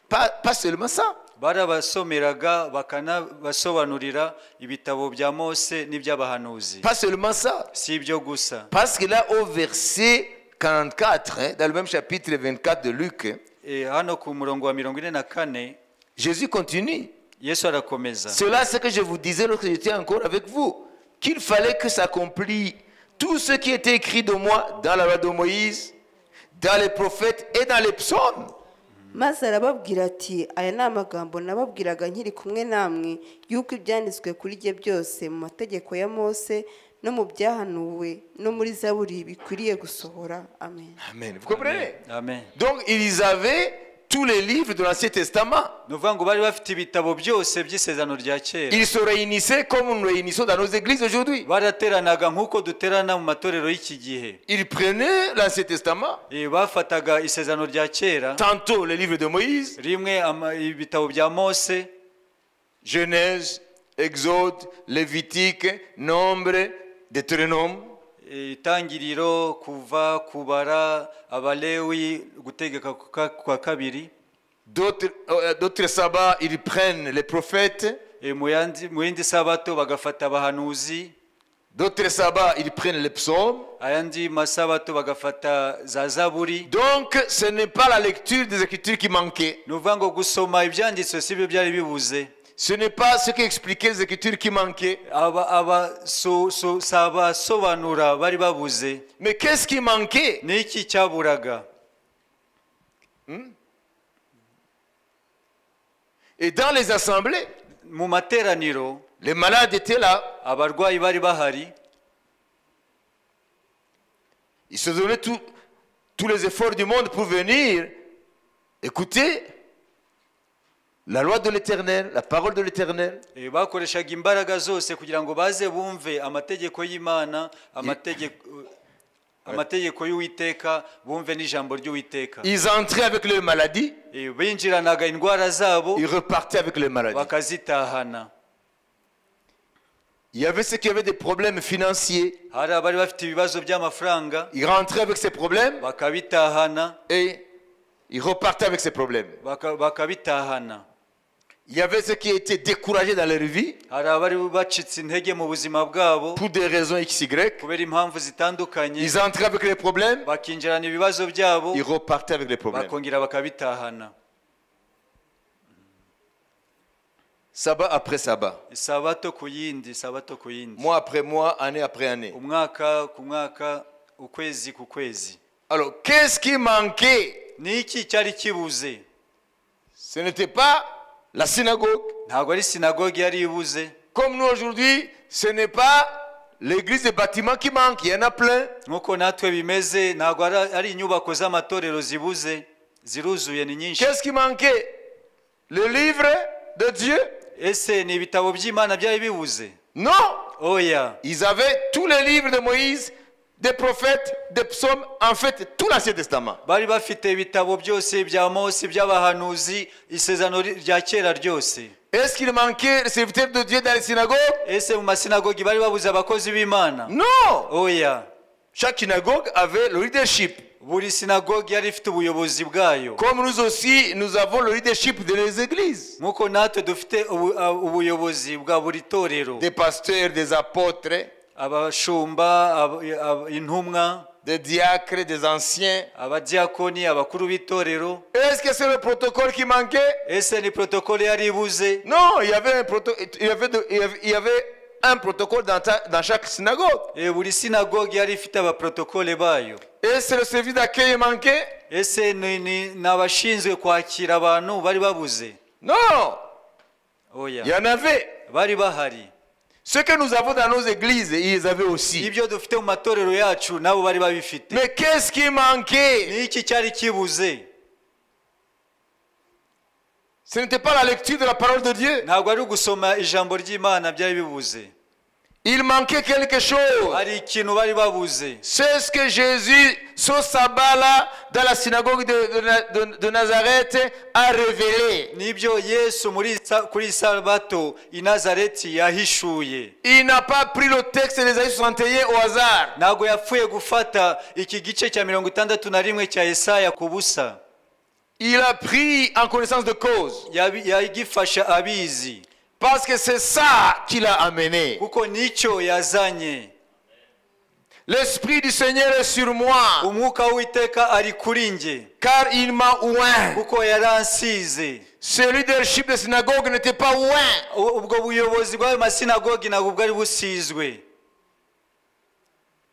S1: Pas seulement ça.
S2: Barabasomeraga bakanabasobanurira ibitabo bya Mose n'iby'abahanuzi.
S1: Pas seulement ça.
S2: Si ibyo gusa.
S1: Parce que là, au verset 44, hein, dans le même chapitre 24 de Luc, hein,
S2: Eh, hano ku murongo wa 44,
S1: Jésus continue.
S2: Yesu arakomeza.
S1: Cela, c'est ce que je vous disais lorsque j'étais encore avec vous, qu'il fallait que s'accomplisse tout ce qui était écrit de moi dans la loi de Moïse, dans les prophètes et dans les psaumes.
S3: Maze arababwira ati aya ni amagambo nababwiraga nkiri kumwe namwe yuko ibyanditswe kuri jye byose mu mategeko ya Mose no mu byahanuwe no muri zaburi bikwiriye gusohora. Amen.
S1: Amen. Vous comprenez?
S2: Amen.
S1: Donc, ils avaient tous les livres de l'Ancien Testament.
S2: Ni ukuvuga ngo bari bafite ibitabo byose by'isezerano rya kera.
S1: Ils se réunissaient comme nous nous réunissons dans nos églises aujourd'hui.
S2: Barateranaga nk'uko duterana mu matorero y'iki gihe.
S1: Ils prenaient l'Ancien Testament,
S2: Eh, bafataga isezerano rya kera,
S1: tantôt les livres de Moïse,
S2: rimwe ibitabo bya Mose,
S1: Genèse, Exode, Lévitique, Nombre, Deutéronome.
S2: Eh, itangiriro, kuva, kubara, abalewi, gutegeka kwa kabiri.
S1: D'autres sabbats, ils prennent les prophètes.
S2: Eh, mu yindi sabato bagafata abahanuzi.
S1: D'autres sabbats, ils prennent les psaumes.
S2: Ayandi masabato bagafata za zaburi.
S1: Donc, ce n'est pas la lecture des Écritures qui manquait.
S2: Ni ukuvuga ngo gusoma ibyanditswe si byo byari bibuze.
S1: Ce n'est pas ce qui expliquait les Écritures qui manquait.
S2: Aba si abasobanura bari babuze.
S1: Mais qu'est-ce qui manquait?
S2: Ni iki cyaburaga?
S1: Et dans les assemblées,
S2: mu materaniro,
S1: les malades étaient là.
S2: Abarwayi bari bahari.
S1: Ils se donnaient tous les efforts du monde pour venir écouter la loi de l'Éternel, la parole de l'Éternel.
S2: Eh, bakoreshaga imbaraga zose kugira ngo baze bumve amategeko y'Imana, amategeko y'Uwiteka, bumve n'ijambo ry'Uwiteka.
S1: Ils entraient avec leurs maladies,
S2: Eh, binjiranaga indwara zabo,
S1: ils repartaient avec leurs maladies.
S2: Bakazitahana.
S1: Il y avait ceux qui avaient des problèmes financiers.
S2: Hari abari bafite ibibazo by'amafaranga,
S1: Ils rentraient avec ces problèmes
S2: bakabitahana,
S1: et ils repartaient avec ces problèmes.
S2: Bakabitahana.
S1: Il y avait ceux qui étaient découragés dans leur vie
S2: Hari abari bacitse intege mu buzima bwabo
S1: pour des raisons XY.
S2: kubera impamvu zitandukanye,
S1: Ils entraient avec les problèmes,
S2: bakinjirana ibibazo byabo,
S1: ils repartaient avec les problèmes.
S2: Bakongera bakabitahana.
S1: Sabbat après sabbat,
S2: Isabato ku yindi, isabato ku yindi,
S1: mois après mois, année après année.
S2: Umwaka ku mwaka, ukwezi ku kwezi.
S1: Alors, qu'est-ce qui manquait?
S2: Ni iki cyari kibuze?
S1: Ce n'était pas la synagogue.
S2: Ntabwo ari sinagoge yari ibuze.
S1: Comme nous aujourd'hui, ce n'est pas l'église des bâtiments qui manque, il y en a plein.
S2: Nk'uko natwe bimeze ntabwo ari inyubako z'amatorero zibuze, ziruzuye ni nyinshi.
S1: Qu'est-ce qui manquait? Le livre de Dieu?
S2: Ese ni ibitabo by'Imana byari bibuze?
S1: Non.
S2: Oya.
S1: Ils avaient tous les livres de Moïse, des prophètes, des psaumes, en fait tout l'Ancien Testament.
S2: Bari bafite ibitabo byose bya Mose, by'abahanuzi, isezerano rya kera ryose.
S1: Est-ce qu'il manquait les serviteurs de Dieu dans les synagogues?
S2: Ese mu masinagogi bari babuze abakozi b'Imana?
S1: Non.
S2: Oya.
S1: Chaque synagogue avait le leadership.
S2: Buri sinagogi yari ifite ubuyobozi bwayo.
S1: Comme nous aussi, nous avons le leadership de les églises.
S2: Nk'uko natwe dufite ubuyobozi bwa buri torero.
S1: Des pasteurs, des apôtres.
S2: Abashumba, intumwa,
S1: des diacres, des anciens.
S2: Abadiakoni, abakuru b'itorero.
S1: Est-ce que c'est le protocole qui manquait?
S2: Ese ni protokole yari ibuze?
S1: Non, il y avait un protocole dans chaque synagogue.
S2: Eh, buri sinagogi yari ifite abaprotokole bayo.
S1: Et c'est le service d'accueil manquait?
S2: Ese ni abashinzwe kwakira abantu bari babuze?
S1: Non,
S2: Oya.
S1: il y en avait.
S2: Bari bahari.
S1: Ce que nous avons dans nos églises, ils avaient aussi.
S2: Ibyo dufite mu matorero yacu nabo bari babifite.
S1: Mais qu'est-ce qui manquait?
S2: Ni iki cyari kibuze?
S1: Ce n'était pas la lecture de la parole de Dieu.
S2: Ntabwo ari ugusoma ijambo ry'Imana byari bibuze.
S1: Il manquait quelque chose.
S2: Hari ikintu bari babuze.
S1: C'est ce que Jésus, ce sabbat-là, dans la synagogue de Nazareth, a révélé.
S2: Nibyo Yesu kuri sabato i Nazareti yahishuye.
S1: Il n'a pas pris le texte d'Ésaïe 61 au hasard.
S2: Ntabwo yapfuye gufata iki gice cya 61 cya Yesaya ku busa.
S1: Il a pris en connaissance de cause.
S2: Yagifashe abizi.
S1: Parce que c'est ça qu'il a amené.
S2: Kuko nicyo yazanye.
S1: L'Esprit du Seigneur est sur moi.
S2: Umwuka w'Uwiteka ari kuri njye.
S1: Car il m'a oint.
S2: Kuko yaransize.
S1: Ce leadership de synagogue n'était pas oint.
S2: Ubwo buyobozi bw'ayo masinagogi ntabwo bwari busizwe.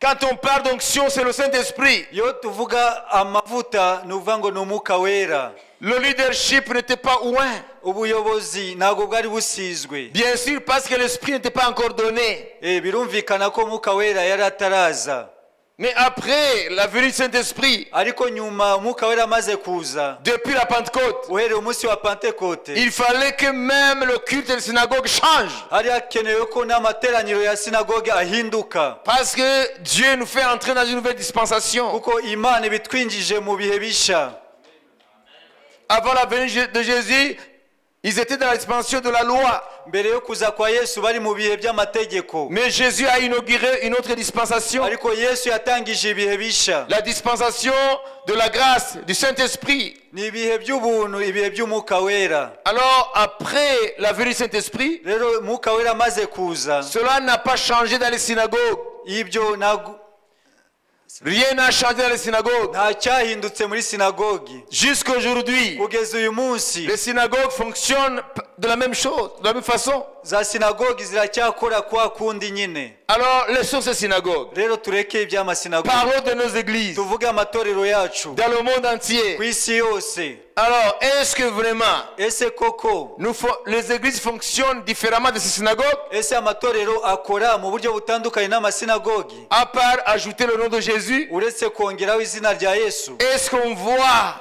S1: Quand on parle d'onction, c'est le Saint-Esprit.
S2: Iyo tuvuga amavuta ni ukuvuga ngo ni umwuka wera.
S1: Le leadership n'était pas oint.
S2: Ubuyobozi ntabwo bwari busizwe.
S1: Bien sûr, parce que l'Esprit n'était pas encore donné.
S2: Birumvikana ko umwuka wera yari ataraza.
S1: Mais après la venue du Saint-Esprit,
S2: ariko nyuma umwuka wera amaze kuza,
S1: depuis la Pentecôte,
S2: uhereye umunsi wa Pentekote,
S1: il fallait que même le culte de la synagogue change.
S2: Hari hakenewe ko n'amateraniro ya synagogue ahinduka.
S1: Parce que Dieu nous fait entrer dans une nouvelle dispensation.
S2: Kuko Imana ibitwinjije mu bihe bisha.
S1: Avant la venue de Jésus, ils étaient dans la dispensation de la loi.
S2: Mbere yo kuza kwa Yesu bari mu bihe by'amategeko.
S1: Mais Jésus a inauguré une autre dispensation.
S2: Ariko Yesu yatangije ibihe bisha.
S1: La dispensation de la grâce du Saint-Esprit.
S2: Ni ibihe by'ubuntu, ibihe by'umwuka wera.
S1: Alors après la venue du Saint-Esprit,
S2: rero umwuka wera amaze kuza,
S1: cela n'a pas changé dans les synagogues.
S2: Ibyo ntabwo
S1: Rien n'a changé dans les synagogues.
S2: Nta cyahindutse muri synagogue.
S1: Jusqu'aujourd'hui,
S2: kugeza uyu munsi,
S1: les synagogues fonctionnent de la même chose, de la même façon.
S2: Za synagogue ziracyakora kwa kundi nyine.
S1: Alors, laissons ces synagogues.
S2: Rero tureke iby'amasinagogue.
S1: Parlons de nos églises.
S2: Tuvuge amatorero yacu.
S1: Dans le monde entier.
S2: Ku isi yose.
S1: Alors, est-ce que vraiment
S2: ese koko
S1: les églises fonctionnent différemment de ces synagogues?
S2: Ese amatorero akora mu buryo butandukanye n'amasinagogi?
S1: À part ajouter le nom de Jésus,
S2: uretse kongeraho izina rya Yesu,
S1: est-ce qu'on voit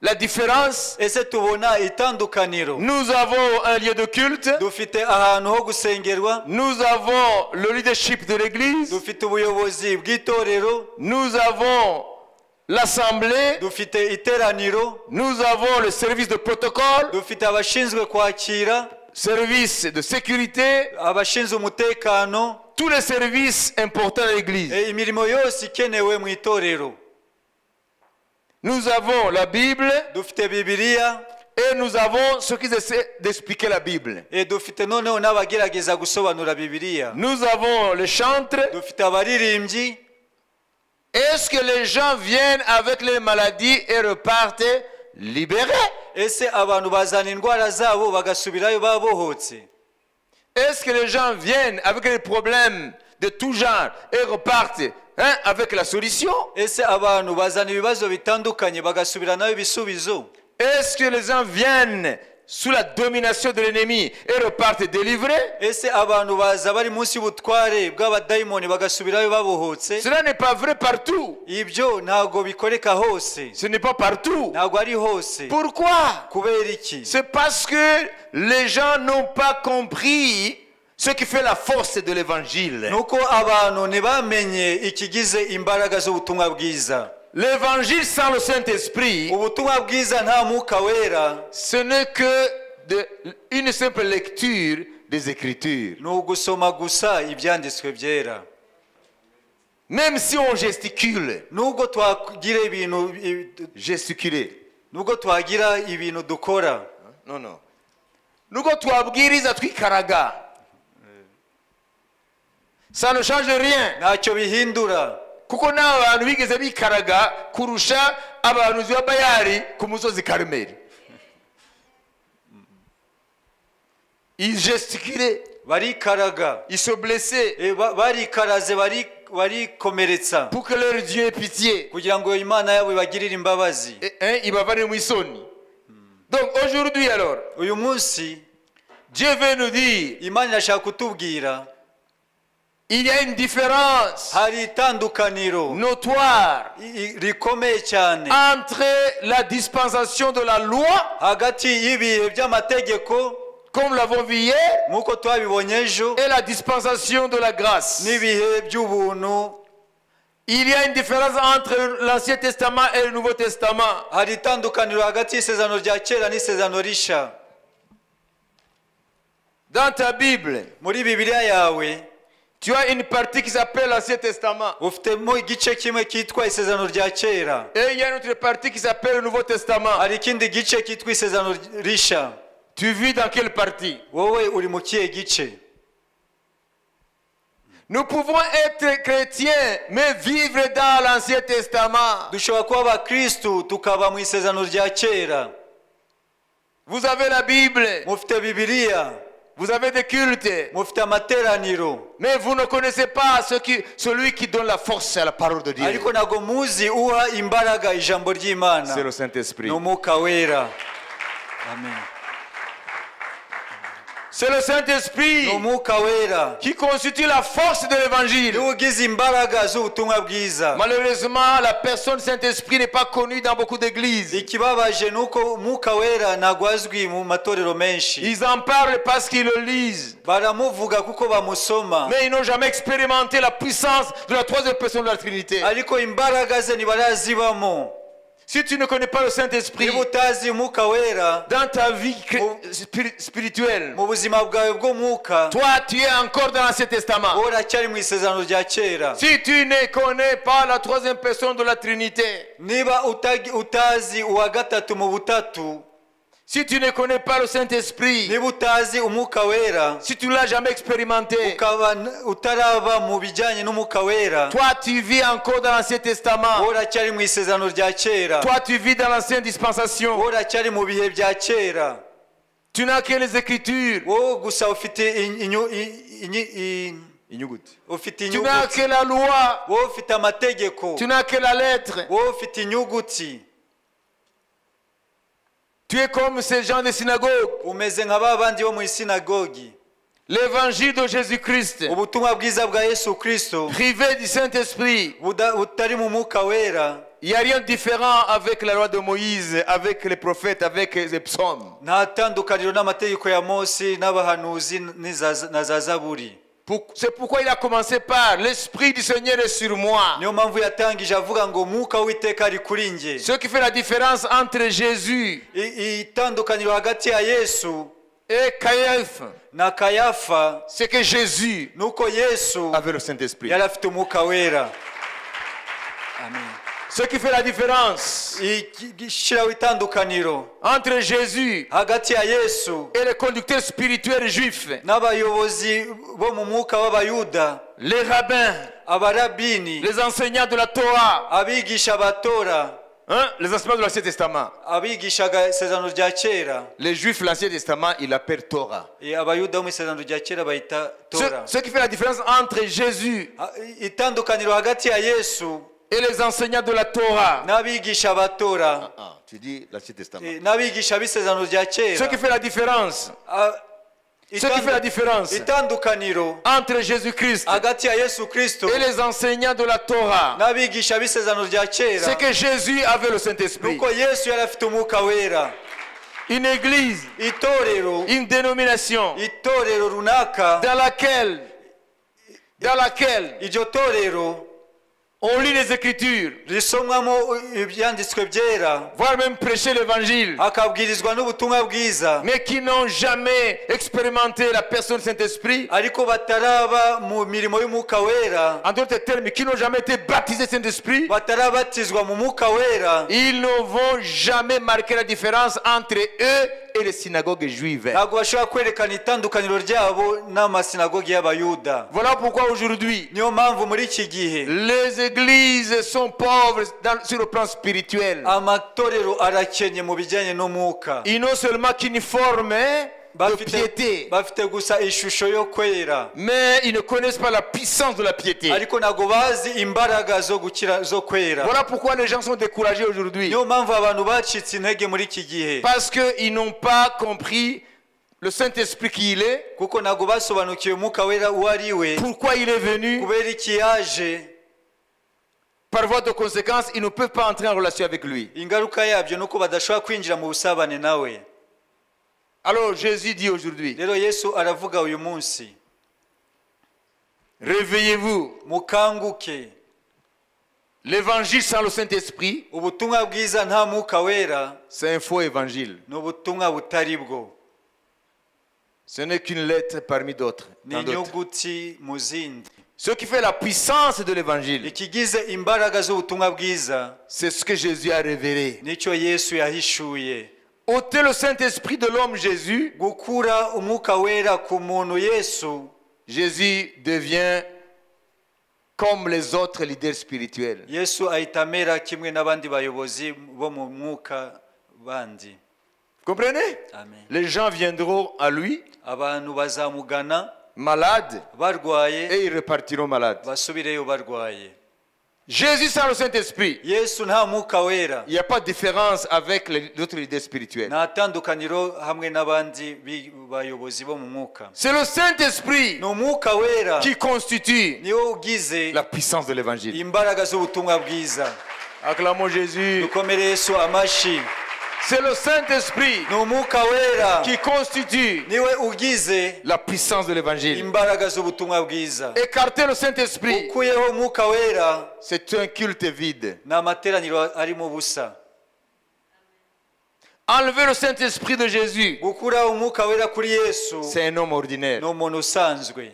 S1: la différence?
S2: Ese tubona itandukaniro?
S1: Nous avons un lieu de culte.
S2: Dufite ahantu ho gusengerwa.
S1: Nous avons le leadership de l'église.
S2: Dufite ubuyobozi bw'itorero.
S1: Nous avons l'assemblée.
S2: Dufite iteraniro.
S1: Nous avons le service de protocole.
S2: Dufite abashinzwe kwakira.
S1: Service de sécurité.
S2: Abashinzwe umutekano.
S1: Tous les services importants de l'église.
S2: Imirimo yose ikenewe mu itorero.
S1: Nous avons la Bible.
S2: Dufite Bibiliya.
S1: Et nous avons ceux qui essaient d'expliquer la Bible.
S2: Dufite noneho n'abagerageza gusobanura Bibiliya.
S1: Nous avons les chantres.
S2: Dufite abaririmbyi.
S1: Est-ce que les gens viennent avec les maladies et repartent libérés?
S2: Ese abantu bazana indwara zabo bagasubirayo babohotse?
S1: Est-ce que les gens viennent avec les problèmes de tout genre et repartent, hein, avec la solution?
S2: Ese abantu bazana ibibazo bitandukanye bagasubiranayo ibisubizo?
S1: Est-ce que les gens viennent sous la domination de l'ennemi et repartent délivrés?
S2: Ese abantu baza bari munsi y'ubutware bw'abadayimoni bagasubirayo babohotse?
S1: Cela n'est pas vrai partout.
S2: Ibyo ntabwo bikoreka hose.
S1: Ce n'est pas partout.
S2: Ntabwo ari hose.
S1: Pourquoi?
S2: Kubera iki?
S1: C'est parce que les gens n'ont pas compris ce qui fait la force de l'évangile.
S2: Nuko abantu ntibamenye ikigize imbaraga z'ubutumwa bwiza.
S1: L'évangile sans le Saint-Esprit,
S2: ubutumwa bwiza nta mwuka wera,
S1: ce n'est que une simple lecture des Écritures.
S2: Ni ugusoma gusa ibyanditswe byera.
S1: Même si on gesticule,
S2: nubwo twagira ibintu,
S1: gesticuler,
S2: nubwo twagira ibintu dukora,
S1: non non, nubwo twabwiriza twikaraga, Ça ne change rien.
S2: Ntacyo bihindura.
S1: Kuko n'abantu bigeze bikaraga kurusha abahanuzi ba Bayali ku musozi Karumeli. Ils gesticulaient,
S2: Barikaraga.
S1: Ils se blessaient
S2: Barikaraze, barikomeretsa
S1: pour que leur Dieu ait pitié.
S2: Kugira ngo Imana yabo ibagirire imbabazi.
S1: Et, hein, ibavane mu isoni. Donc aujourd'hui alors,
S2: uyu munsi
S1: Dieu veut nous dire,
S2: Imana irashaka kutubwira,
S1: il y a une différence
S2: hari itandukaniro
S1: notoire
S2: rikomeye cyane
S1: entre la dispensation de la loi,
S2: hagati y'ibihe by'amategeko,
S1: comme nous l'avons vu hier,
S2: nk'uko twabibonye ejo,
S1: et la dispensation de la grâce.
S2: N'ibihe by'ubuntu.
S1: Il y a une différence entre l'Ancien Testament et le Nouveau Testament.
S2: Hari itandukaniro hagati y'isezerano rya kera n'isezerano rishya.
S1: Dans ta Bible,
S2: muri Bibiliya yawe,
S1: tu as une partie qui s'appelle l'Ancien Testament.
S2: Ufitemo igice kimwe cyitwa isezerano rya kera.
S1: Et il y a une autre partie qui s'appelle le Nouveau Testament.
S2: Hari ikindi gice cyitwa isezerano rishya.
S1: Tu vis dans quelle partie?
S2: Wowe uri mu kihe gice?
S1: Nous pouvons être chrétiens, mais vivre dans l'Ancien Testament.
S2: Dushobora kuba abakristu tukaba mu isezerano rya kera.
S1: Vous avez la Bible,
S2: mufite Bibiliya,
S1: vous avez des cultes,
S2: mufite amateraniro,
S1: mais vous ne connaissez pas celui qui donne la force à la parole de Dieu.
S2: Ariko ntabwo muzi uha imbaraga ijambo ry'Imana.
S1: C'est le Saint-Esprit.
S2: Ni Umwuka Wera. Amen.
S1: C'est le Saint-Esprit
S2: Ni Umwuka Wera
S1: qui constitue la force de l'évangile.
S2: Niwe ugize imbaraga z'ubutumwa bwiza.
S1: Malheureusement, la personne Saint-Esprit n'est pas connue dans beaucoup d'églises.
S2: Ikibabaje ni uko Umwuka Wera ntabwo azwi mu matorero menshi.
S1: Ils en parlent parce qu'ils le lisent.
S2: Baramuvuga kuko bamusoma.
S1: Mais ils n'ont jamais expérimenté la puissance de la troisième personne de la Trinité.
S2: Ariko imbaraga ze ntibarazibamo.
S1: Si tu ne connais pas le Saint-Esprit
S2: niba utazi Umwuka Wera
S1: dans ta vie spirituelle,
S2: mu buzima bwawe bw'umwuka,
S1: toi tu es encore dans l'Ancien Testament.
S2: Wowe uracyari mu isezerano rya kera.
S1: Si tu ne connais pas la troisième personne de la Trinité,
S2: niba utazi uwa gatatu mu butatu,
S1: si tu ne connais pas le Saint-Esprit,
S2: niba utazi Umwuka Wera,
S1: si tu ne l'as jamais expérimenté,
S2: ukaba utaraba mu bijyanye n'Umwuka Wera,
S1: toi tu vis encore dans l'Ancien Testament.
S2: Wowe uracyari mu isezerano rya kera.
S1: Toi tu vis dans l'ancienne dispensation.
S2: Wowe uracyari mu bihe bya kera.
S1: Tu n'as que les Écritures.
S2: Wowe gusa ufite
S1: Inyuguti.
S2: Ufite
S1: Tu n'as
S2: inyuguti.
S1: que la loi.
S2: Wowe ufite amategeko.
S1: Tu n'as que la lettre.
S2: Wowe ufite inyuguti.
S1: Tu es comme ces gens des synagogues.
S2: Umeze nka ba bandi bo mu isinagogi.
S1: L'évangile de Jésus-Christ,
S2: ubutumwa bwiza bwa Yesu Kristo,
S1: privé du Saint-Esprit,
S2: butari mu Mwuka Wera,
S1: il n'y a rien de différent avec la loi de Moïse, avec les prophètes, avec les psaumes.
S2: Nta tandukaniro n'amategeko ya Mose n'abahanuzi na za Zaburi.
S1: C'est pourquoi il a commencé par l'Esprit du Seigneur est sur moi.
S2: Niyo mpamvu yatangije avuga ngo Mwuka w'Uwiteka ari kuri njye.
S1: Ce qui fait la différence entre Jésus
S2: Itandukaniro hagati ya Yesu
S1: et Caïphe,
S2: na Kayafa,
S1: c'est que Jésus
S2: nuko Yesu
S1: avait le Saint-Esprit.
S2: Yari afite Umwuka Wera. Amen.
S1: Ce qui fait la différence
S2: Ishyiraho itandukaniro
S1: entre Jésus
S2: hagati ya Yesu
S1: et les conducteurs spirituels juifs,
S2: n'abayobozi bo mu mwuka b'Abayuda,
S1: les rabbins,
S2: abarabini,
S1: les enseignants de la Torah,
S2: abigisha ba Torah,
S1: hein, les enseignants de l'Ancien Testament.
S2: Abigishaga isezerano rya kera.
S1: Les Juifs, l'Ancien Testament, ils l'appellent Torah.
S2: Abayuda bo mu isezerano rya kera bayita Torah.
S1: Ce qui fait la différence entre Jésus
S2: Itandukaniro hagati ya Yesu
S1: et les enseignants de la Torah.
S2: N'abigisha ba Torah.
S1: Ah, tu dis l'Ancien Testament.
S2: N'abigisha b'isezerano rya kera.
S1: Ce qui fait la différence. Ce qui fait la différence
S2: itandukaniro
S1: entre Jésus-Christ
S2: hagati ya Yesu Kristo
S1: et les enseignants de la Torah,
S2: n'abigisha b'isezerano rya kera,
S1: c'est que Jésus avait le Saint-Esprit.
S2: Nuko Yesu yari afite Umwuka Wera.
S1: Une église,
S2: itorero,
S1: une dénomination
S2: itorero runaka,
S1: dans laquelle
S2: iryo torero
S1: on lit les Écritures,
S2: risomwamo ibyanditswe byera,
S1: voire même prêcher l'évangile,
S2: hakabwirizwa n'ubutumwa bwiza,
S1: mais qui n'ont jamais expérimenté la personne du Saint-Esprit,
S2: ariko bataraba mu mirimo y'Umwuka Wera,
S1: en d'autres termes, qui n'ont jamais été baptisés Saint-Esprit,
S2: batarabatizwa mu Mwuka Wera,
S1: ils ne vont jamais marquer la différence entre eux et les synagogues juives.
S2: Ntabwo bashobora kwerekana itandukaniro ryabo n'amasinagogi y'Abayuda.
S1: Voilà pourquoi aujourd'hui,
S2: Niyo mpamvu muri iki gihe
S1: les églises sont pauvres sur le plan spirituel.
S2: Amatorero arakennye mu bijyanye n'umwuka.
S1: Ils n'ont seulement qu'une forme, hein, de
S2: Bafite,
S1: piété,
S2: bafite gusa ishusho yo kwera,
S1: mais ils ne connaissent pas la puissance de la piété.
S2: Ariko ntabwo bazi imbaraga zo gukira zo kwera.
S1: Voilà pourquoi les gens sont découragés aujourd'hui.
S2: Niyo mpamvu abantu bacitse intege muri iki gihe.
S1: Parce qu'ils n'ont pas compris le Saint-Esprit qui il est,
S2: Kuko ntabwo basobanukiwe Umwuka Wera uwo ari we,
S1: pourquoi il est venu.
S2: Kubera iki yaje.
S1: Par voie de conséquence, ils ne peuvent pas entrer en relation avec lui.
S2: Ingaruka yabyo ni uko badashobora kwinjira mu busabane nawe.
S1: Alors Jésus dit aujourd'hui,
S2: Rero Yesu aravuga uyu munsi,
S1: réveillez-vous.
S2: Mukanguke.
S1: L'évangile sans le Saint-Esprit,
S2: Ubutumwa bwiza nta Mwuka Wera
S1: c'est un faux évangile.
S2: Ni ubutumwa butari bwo.
S1: Ce n'est qu'une lettre parmi d'autres,
S2: Ni
S1: tant d'autres.
S2: Inyuguti mu zindi.
S1: Ce qui fait la puissance de l'évangile,
S2: Ikigize imbaraga z'ubutumwa bwiza
S1: c'est ce que Jésus a révélé.
S2: Nicyo Yesu yahishuye.
S1: Ôter le Saint-Esprit de l'homme Jésus,
S2: Gukura Umwuka Wera ku muntu Yesu,
S1: Jésus devient comme les autres leaders spirituels.
S2: Yesu ahita amera kimwe n'abandi bayobozi bo mu mwuka bandi.
S1: Vous comprenez?
S2: Amen.
S1: Les gens viendront à lui
S2: Abantu bazamugana
S1: malades
S2: barwaye,
S1: et ils repartiront malades.
S2: Basubireyo barwaye.
S1: Jésus sans le Saint-Esprit,
S2: Yesu nta Mwuka Wera,
S1: il n'y a pas de différence avec les autres leaders spirituels.
S2: Nta tandukaniro hamwe n'abandi bayobozi bo mu mwuka.
S1: C'est le Saint-Esprit
S2: Ni Umwuka Wera
S1: qui constitue
S2: niwo ugize
S1: la puissance de l'évangile.
S2: Imbaraga z'ubutumwa bwiza.
S1: Acclamons Jésus.
S2: Dukomere Yesu amashyi.
S1: C'est le Saint-Esprit
S2: Ni Umwuka Wera
S1: qui constitue
S2: niwe ugize
S1: la puissance de l'évangile.
S2: Imbaraga z'ubutumwa bwiza.
S1: Écarter le Saint-Esprit,
S2: Ukuyeho Umwuka Wera,
S1: c'est un culte vide.
S2: Ni amateraniro arimo ubusa.
S1: Enlever le Saint-Esprit de Jésus,
S2: Gukuraho Umwuka Wera kuri Yesu,
S1: c'est un homme ordinaire.
S2: Ni umuntu usanzwe.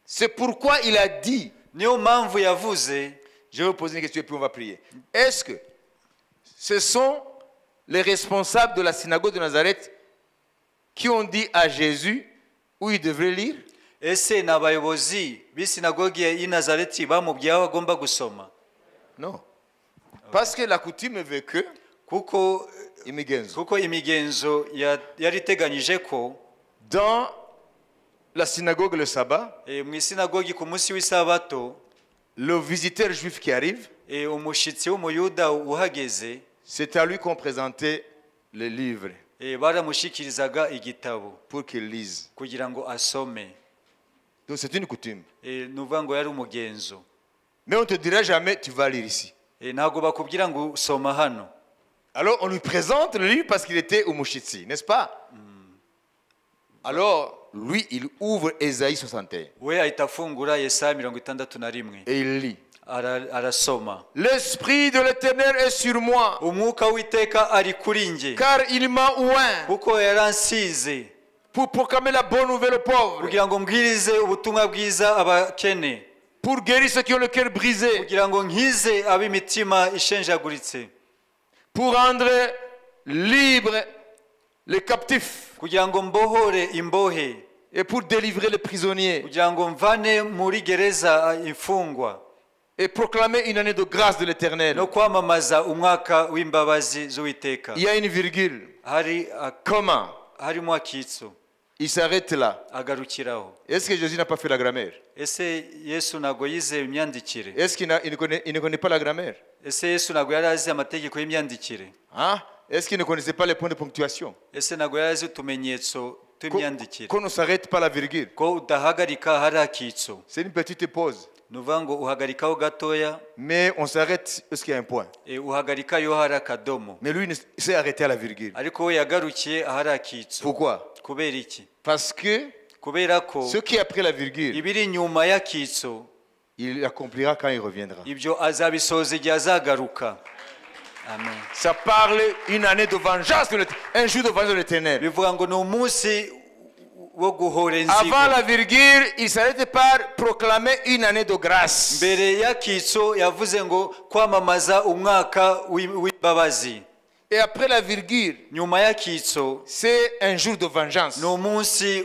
S1: C'est pourquoi il a dit,
S2: Niyo mpamvu yavuze,
S1: je vais vous poser une question et puis on va prier. Est-ce que ce sont les responsables de la synagogue de Nazareth qui ont dit à Jésus où il devrait lire?
S2: Ese ni abayobozi b'isinagogi y'i Nazareti bamubwiye aho agomba gusoma?
S1: Non. Parce que la coutume veut que
S2: Kuko
S1: imigenzo,
S2: kuko imigenzo yari iteganyije ko
S1: dans la synagogue le sabbat,
S2: mu isinagogi ku munsi w'isabato,
S1: le visiteur juif qui arrive,
S2: umushyitsi w'umuyuda uhageze,
S1: c'est à lui qu'on présentait le livre
S2: baramushyikirizaga igitabo
S1: pour qu'il lise.
S2: Kugira ngo asome.
S1: Donc c'est une coutume.
S2: Ni ukuvuga ngo yari umugenzo.
S1: Mais on ne te dira jamais, tu vas lire ici.
S2: Ntabwo bakubwira ngo soma hano.
S1: Alors on lui présente le livre parce qu'il était umushitsi, n'est-ce pas? Alors lui, il ouvre Ésaïe 61
S2: We ahita afungura Yesaya 61.
S1: Et il lit.
S2: Arasoma.
S1: L'Esprit de l'Éternel est sur moi,
S2: Umwuka w'Iteka ari kuri njye,
S1: car il m'a oint
S2: kuko yaransize
S1: pour proclamer la bonne nouvelle aux pauvres,
S2: kugira ngo mbwirize ubutumwa bwiza abakene,
S1: pour guérir ceux qui ont le cœur brisé,
S2: kugira ngo nkize ab'imitima ishenjaguritse,
S1: pour rendre libres les captifs
S2: kugira ngo mbohore imbohe,
S1: et pour délivrer les prisonniers
S2: kugira ngo mvane muri gereza imfungwa,
S1: et proclamer une année de grâce de l'Éternel.
S2: No kwamamaza umwaka w'imbabazi z'Uwiteka.
S1: Il y a une virgule.
S2: Hari
S1: Comment?
S2: Harimo akitso.
S1: Il s'arrête là.
S2: Agarukiraho.
S1: Est-ce que Jésus n'a pas fait la grammaire?
S2: Ese Yesu ntabwo yize imyandikire?
S1: Est-ce qu'il ne connaît pas la grammaire?
S2: Ese Yesu ntabwo yari azi amategeko y'imyandikire?
S1: Hein? Est-ce qu'il ne connaissait pas les points de ponctuation?
S2: Ese ntabwo yari azi utumenyetso tw'imyandikire?
S1: Qu'on ne s'arrête pas la virgule.
S2: Ko udahagarika hari akitso.
S1: C'est une petite pause.
S2: Ni ukuvuga ngo uhagarikaho gatoya.
S1: Mais on s'arrête lorsqu'il y a un point.
S2: Uhagarika iyo hari akadomo.
S1: Mais lui, il s'est arrêté à la virgule.
S2: Ariko we yagarukiye ahari akitso.
S1: Pourquoi?
S2: Kubera iki?
S1: Parce que
S2: Kubera ko
S1: ce qui est après la virgule,
S2: ibiri inyuma y'akitso,
S1: il accomplira quand il reviendra.
S2: Ibyo azabisoza igihe azagaruka. Amen.
S1: Ça parle une année de vengeance, un jour de vengeance de l'Éternel.
S2: Bivuga ngo ni umunsi wo guhora inzigo.
S1: Avant la virgule, il s'arrête par proclamer une année de grâce.
S2: Mbere y'akitso yavuze ngo kwamamaza umwaka w'imbabazi.
S1: Et après la virgule,
S2: Nyuma y'akitso,
S1: c'est un jour de vengeance.
S2: Ni umunsi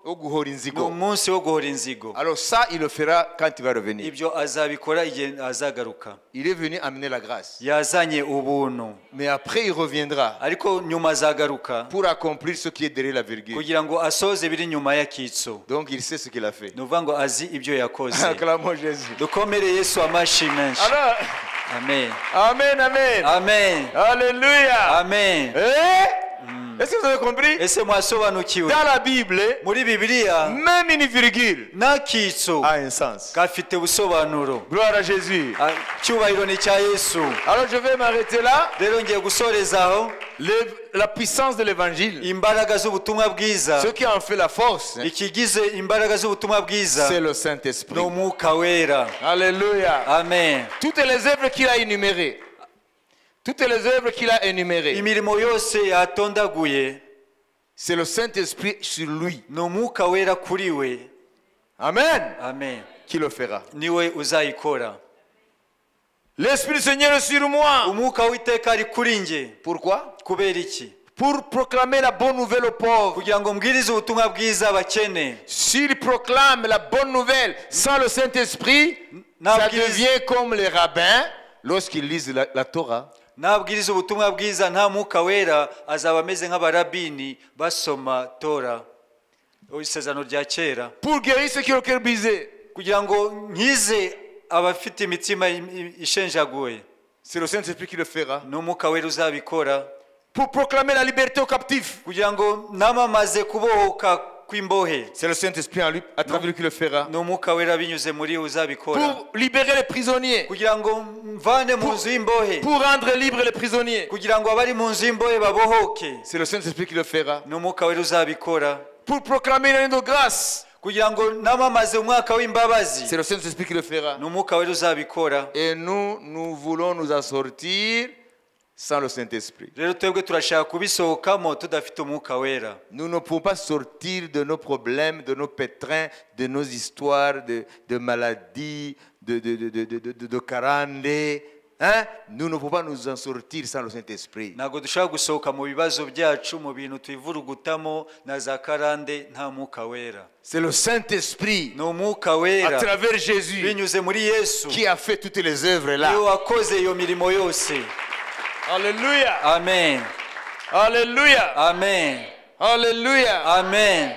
S1: Wo guhora
S2: ni
S1: inzigo.
S2: Umunsi wo guhora inzigo.
S1: Alors ça, il le fera quand il va revenir.
S2: Ibyo azabikora igihe azagaruka.
S1: Il est venu amener la grâce.
S2: Yazanye ubuntu.
S1: Mais après, il reviendra
S2: Ariko nyuma azagaruka
S1: pour accomplir ce qui est derrière la virgule.
S2: Kugira ngo asoze ibiri nyuma y'akitso.
S1: Donc, il sait ce qu'il a fait.
S2: Ni ukuvuga ngo azi ibyo yakoze.
S1: Acclamons Jésus.
S2: Dukomere Yesu amashyi menshi.
S1: Alors,
S2: Amen.
S1: Amen, Amen.
S2: Amen.
S1: Alléluia.
S2: Amen.
S1: Eh? Est-ce que vous avez compris?
S2: Ese mwasobanukiwe?
S1: Dans la Bible,
S2: Muri Bibiliya,
S1: même une virgule
S2: n'akitso
S1: a un sens.
S2: Gafite ubusobanuro.
S1: Gloire à Jésus.
S2: Ah, icyubahiro ni icya Yesu.
S1: Alors, je vais m'arrêter là.
S2: Rero ngiye gusoreza aho.
S1: La puissance de l'évangile,
S2: Imbaraga z'ubutumwa bwiza,
S1: ce qui en fait la force,
S2: ikigize imbaraga z'ubutumwa bwiza
S1: c'est le Saint-Esprit.
S2: Ni umwuka wera.
S1: Alléluia.
S2: Amen.
S1: Toutes les œuvres qu'il a énumérées, toutes les œuvres qu'il a énumérées,
S2: Imirimo yose yatondaguye,
S1: c'est le Saint-Esprit sur lui.
S2: Ni umwuka wera kuri we.
S1: Amen.
S2: Amen.
S1: Qui le fera.
S2: Niwe uzayikora.
S1: L'Esprit du Seigneur est sur moi.
S2: Umwuka w'Iteka ari kuri njye.
S1: Pourquoi?
S2: Kubera iki?
S1: Pour proclamer la bonne nouvelle aux pauvres.
S2: Kugira ngo mbwirize ubutumwa bwiza abakene.
S1: S'il proclame la bonne nouvelle sans le Saint-Esprit, ça devient comme les rabbins lorsqu'ils lisent la Torah.
S2: Nabwiriza ubutumwa bwiza nta mwuka wera azaba ameze nk'abarabini basoma Tora, isezerano rya kera.
S1: Pour guérir ceux qui ont le cœur brisé.
S2: Kugira ngo nkize abafite imitima ishenjaguye.
S1: C'est le Saint-Esprit qui le fera.
S2: Ni umwuka wera uzabikora.
S1: Pour proclamer la liberté aux captifs.
S2: Kugira ngo namamaze kubohoka kw'imbohe.
S1: C'est le Saint-Esprit en lui, à travers lui qui le fera.
S2: Ni umwuka wera binyuze muri we uzabikora.
S1: Pour libérer les prisonniers.
S2: Kugira ngo mvane mu nzu y'imbohe.
S1: Pour rendre libres les prisonniers.
S2: Kugira ngo abari mu nzu y'imbohe babohoke.
S1: C'est le Saint-Esprit qui le fera.
S2: Ni umwuka wera uzabikora.
S1: Pour proclamer une année de grâce.
S2: Kugira ngo namamaze umwaka w'imbabazi.
S1: C'est le Saint-Esprit qui le fera.
S2: Ni umwuka wera uzabikora.
S1: Et nous, nous voulons nous en sortir sans le Saint-Esprit.
S2: Rero twebwe turashaka kubisohokamo tudafite umwuka wera.
S1: Nous ne pouvons pas sortir de nos problèmes, de nos pétrins, de nos histoires de maladies, de karande. Hein? Nous ne pouvons pas nous en sortir sans le Saint-Esprit.
S2: Ntabwo dushobora gusohoka mu bibazo byacu mu bintu twivurugutamo na za karande nta mwuka wera.
S1: C'est le Saint-Esprit
S2: Ni umwuka
S1: à
S2: wera
S1: travers Jésus
S2: binyuze muri Yesu
S1: qui a fait toutes les œuvres là.
S2: Niwe wakoze iyo mirimo yose.
S1: Alléluia.
S2: Amen.
S1: Alléluia.
S2: Amen.
S1: Alléluia.
S2: Amen.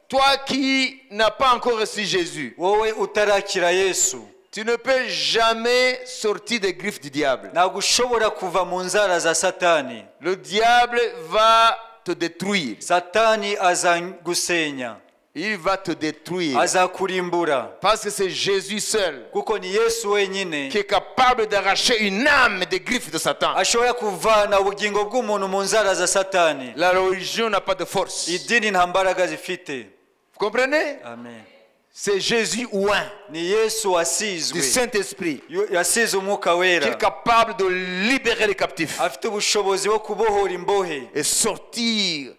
S1: Toi qui n'as pas encore reçu Jésus,
S2: Wowe utarakira Yesu,
S1: tu ne peux jamais sortir des griffes du diable.
S2: Ntabwo ushobora kuva mu nzara za Satani.
S1: Le diable va te détruire.
S2: Satani azagusenya.
S1: Il va te détruire.
S2: Azakurimbura.
S1: Parce que c'est Jésus seul
S2: Kuko ni Yesu wenyine
S1: qui est capable d'arracher une âme des griffes de Satan.
S2: Ashobora kuvana ubugingo bw'umuntu mu nzara za Satani.
S1: La religion n'a pas de force.
S2: Idini nta mbaraga zifite.
S1: Vous comprenez?
S2: Amen.
S1: C'est Jésus oint
S2: Ni Yesu wasizwe
S1: du Saint-Esprit
S2: yasize umwuka
S1: qui
S2: wera
S1: est capable de libérer les captifs
S2: afite ubushobozi bwo kubohora imbohe
S1: et sortir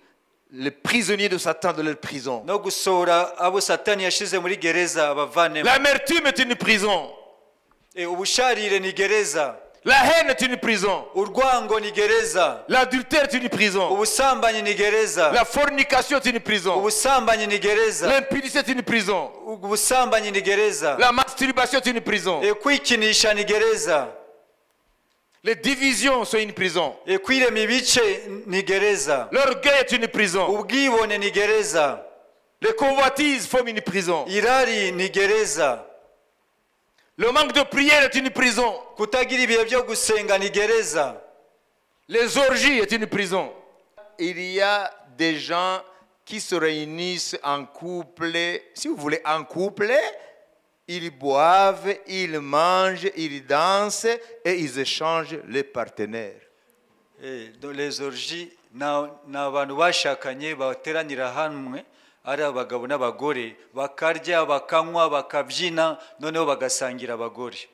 S1: les prisonniers de Satan de leur prison.
S2: No gusohora abo Satani yashize muri gereza abavanemo.
S1: L'amertume est une prison.
S2: E, ubusharire ni gereza.
S1: La haine est une prison.
S2: Urwango ni gereza.
S1: L'adultère est une prison.
S2: Ubusambanyi ni gereza.
S1: La fornication est une prison.
S2: Ubusambanyi ni gereza.
S1: L'impudicité est une prison.
S2: Ubusambanyi ni gereza.
S1: La masturbation est une prison.
S2: E, kwikinisha ni gereza.
S1: Les divisions sont une prison.
S2: E, kwirema ibice ni gereza.
S1: L'orgueil est une prison.
S2: Ubwibone ni gereza.
S1: Les convoitises forment une prison.
S2: Irari ni gereza.
S1: Le manque de prière est une prison.
S2: Kutagira ibihe byo gusenga ni gereza.
S1: Les orgies est une prison. Il y a des gens qui se réunissent en couple, si vous voulez, en couple, ils boivent, ils mangent, ils dansent et ils échangent les partenaires.
S2: Eh, les orgies ni abantu bashakanye bateranira hamwe ari abagabo n'abagore bakarya bakanywa bakabyina noneho bagasangira abagore.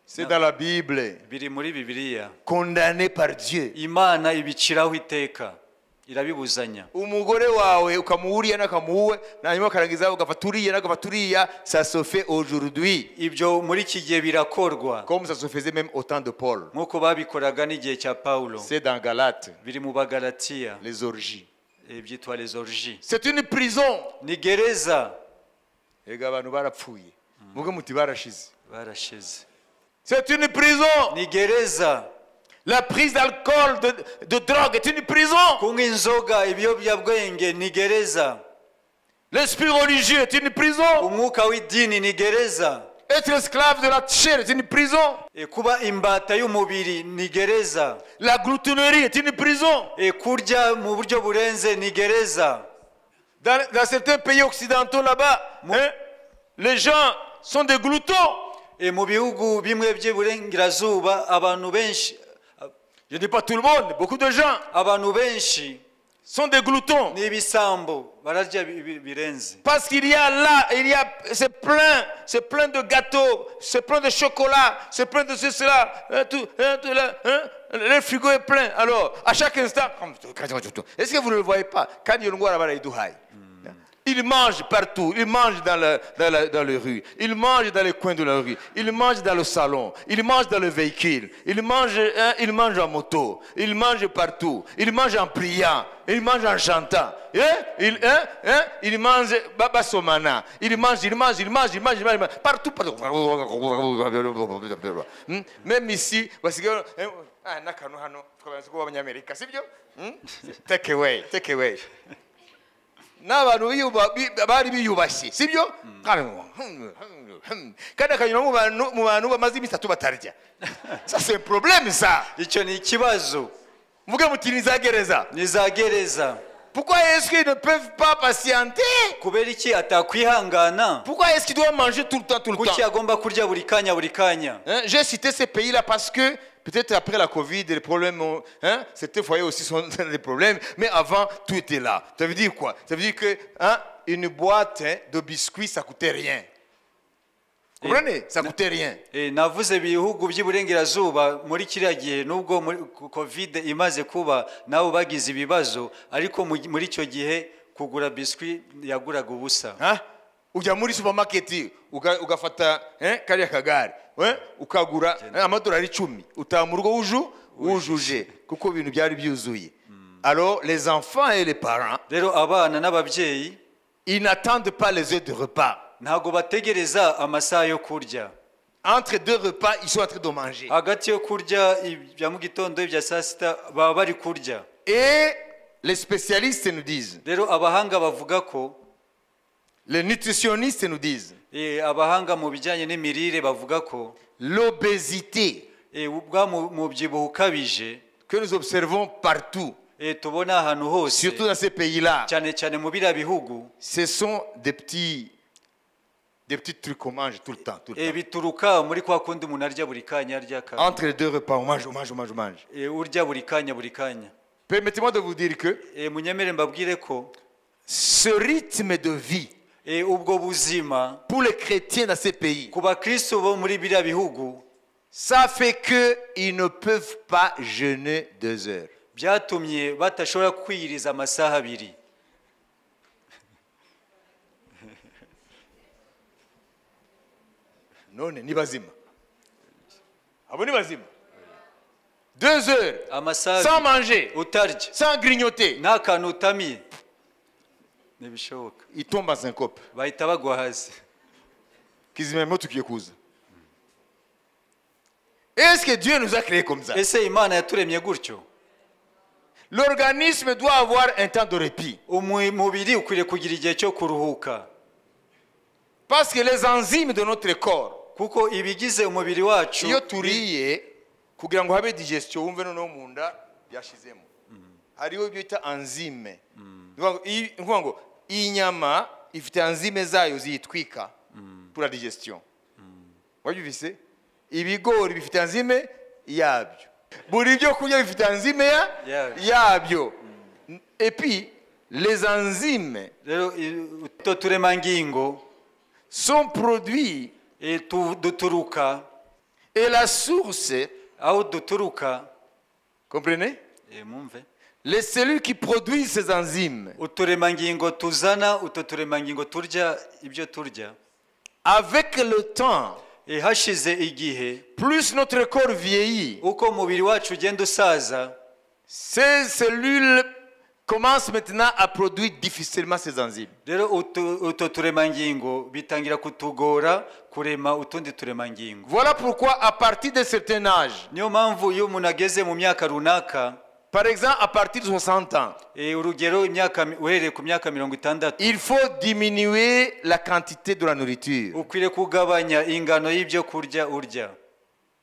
S1: C'est dans la Bible.
S2: Biri muri Bibiliya.
S1: Condamné par Dieu.
S2: Imana ibiciraho iteka. Irabibuzanya.
S1: Umugore wawe ukamuhuriya n'akamuwe, hanyuma ukarangiza ugafata uriya n'agafata uriya, ça se fait aujourd'hui.
S2: Ibyo muri iki gihe birakorwa.
S1: Comme ça se faisait même au temps de Paul.
S2: Nk'uko babikoraga n'igihe cya Pawulo.
S1: C'est dans Galates.
S2: Biri mu Bagalatiya.
S1: Les orgies.
S2: Byitwa les orgies.
S1: C'est une prison.
S2: Ni gereza.
S1: Ega abantu barapfuye. Muge muti barashize.
S2: Barashize.
S1: C'est une prison.
S2: Ni gereza.
S1: La prise d'alcool, de drogue est une prison.
S2: Kunywa inzoga, ibiyobyabwenge ni gereza.
S1: L'esprit religieux est une prison.
S2: Umwuka w'idini ni gereza.
S1: Être esclave de la chair est une prison.
S2: Kuba imbata y'umubiri ni gereza.
S1: La gloutonnerie est une prison.
S2: Kurya mu buryo burenze ni gereza.
S1: Dans certains pays occidentaux là-bas, hein, les gens sont des gloutons.
S2: Mu bihugu bimwe by'iburengerazuba abantu benshi,
S1: je ne dis pas tout le monde, beaucoup de gens
S2: abantu benshi
S1: sont des gloutons.
S2: Ni ibisambo, bararya birenze.
S1: Parce qu'il y a là, il y a, c'est plein de gâteaux, c'est plein de chocolat, c'est plein de cela, hein, tout, hein, tout là, hein, le frigo est plein. Alors, à chaque instant, est-ce que vous ne le voyez pas? Il mange partout, il mange dans la rue, il mange dans les coins de la rue, il mange dans le salon, il mange dans le véhicule, il mange, hein, il mange en moto, il mange partout, il mange en priant, il mange en chantant, hein, il mange babasomana, il mange, partout, partout. Même ici, take away, take away. N'abantu bari biyubashye, sibyo? Kandi akanyura mu bantu bamaze iminsi itatu batarya. Ça c'est un problème, ça.
S2: Icyo ni ikibazo.
S1: Mvuge muti ni za gereza.
S2: Ni za gereza.
S1: Pourquoi est-ce qu'ils ne peuvent pas patienter?
S2: Kubera iki atakwihangana?
S1: Pourquoi est-ce qu'ils doivent manger tout le temps, tout le temps?
S2: Kuki agomba kurya buri kanya, buri kanya?
S1: Hein, j'ai cité ces pays-là parce que peut-être après la Covid, les problèmes, hein, certains foyers aussi sont des problèmes, mais avant, tout était là. Ça veut dire quoi? Ça veut dire que, hein, une boîte, hein, de biscuits, ça coûtait rien. Vous comprenez? Ça coûtait rien.
S2: Navuze ibihugu by'iburengerazuba muri kiriya gihe nubwo Covid imaze kuba nabo bagize ibibazo, ariko muri icyo gihe kugura biscuit yaguraga ubusa.
S1: Hein? Ujya muri supermarket ugafata, hein, kariya kagare, ukagura amadolari 10 utaha mu rugo wujuje kuko ibintu byari byuzuye. Alors les enfants et les parents,
S2: rero abana n'ababyeyi,
S1: ils n'attendent pas les heures de repas.
S2: Ntago bategereza amasaha yo kurya.
S1: Entre deux repas, ils sont en train de manger.
S2: Hagati yo kurya ibya mu gitondo ibya saa sita baba bari kurya.
S1: Et les spécialistes nous disent,
S2: rero abahanga bavuga ko,
S1: les nutritionnistes nous disent,
S2: abahanga mu bijyanye n'imirire bavuga ko,
S1: l'obésité
S2: ubwa mubyibuho ukabije
S1: que nous observons partout,
S2: tubona ahantu hose,
S1: surtout dans ces pays-là,
S2: cyane cyane mu biriya bihugu,
S1: ce sont des petits trucs qu'on mange tout le temps, tout le temps.
S2: Bituruka muri kwa kundi umuntu arya buri kanya, arya ka.
S1: Entre les deux repas, on mange, on mange, on mange, on mange.
S2: Urya buri kanya, buri kanya.
S1: Permettez-moi de vous dire que
S2: munyemere mbabwire ko
S1: ce rythme de vie
S2: ubwo buzima
S1: pour les chrétiens dans ces pays,
S2: ku bakristo bo muri biriya bihugu,
S1: ça fait que ils ne peuvent pas jeûner 2 heures.
S2: Byatumye batashobora kwiyiriza amasaha abiri.
S1: None ni bazima. Abo ni bazima. 2 heures
S2: amasaha
S1: sans manger,
S2: utarya,
S1: sans grignoter,
S2: nta kantu utamiye, ntibishoboka.
S1: Il tombe en syncope.
S2: Bahita bagwa hasi.
S1: Kizimemo tukiye kuza. Est-ce que Dieu nous a créés comme ça?
S2: Ese Imana yaturemye gutyo?
S1: L'organisme doit avoir un temps de répit.
S2: Umubiri ukwiriye kugira igihe cyo kuruhuka.
S1: Parce que les enzymes de notre corps,
S2: kuko ibigize umubiri wacu,
S1: iyo turiye kugira ngo habe digestion, wumve noneho mu nda byashizemo, hariho ibyo bita enzyme. Ni ngo inyama ifite enzyme zayo ziyitwika pour la digestion. Wabyumvise? Ibigori bifite enzyme yabyo, buri byo kurya bifite enzyme yabyo. Et puis les enzymes,
S2: rero utwo turemangingo,
S1: sont produits
S2: duturuka,
S1: et la source
S2: aho duturuka,
S1: comprenez? Les cellules qui produisent ces enzymes,
S2: Uturemangingo tuzana utwo turemangingo turya ibyo turya,
S1: avec le temps,
S2: hashize igihe,
S1: plus notre corps vieillit,
S2: uko umubiri wacu ugenda usaza,
S1: ces cellules commencent maintenant à produire difficilement ces enzymes.
S2: Rero utwo turemangingo bitangira kutugora kurema utundi turemangingo.
S1: Voilà pourquoi à partir d'un certain âge,
S2: Niyo mpamvu iyo umuntu ageze mu myaka runaka,
S1: par exemple à partir de 60 ans,
S2: urugero imyaka uhereye ku myaka 60,
S1: il faut diminuer la quantité de la nourriture.
S2: Ukwiriye kugabanya ingano y'ibyo kurya urya.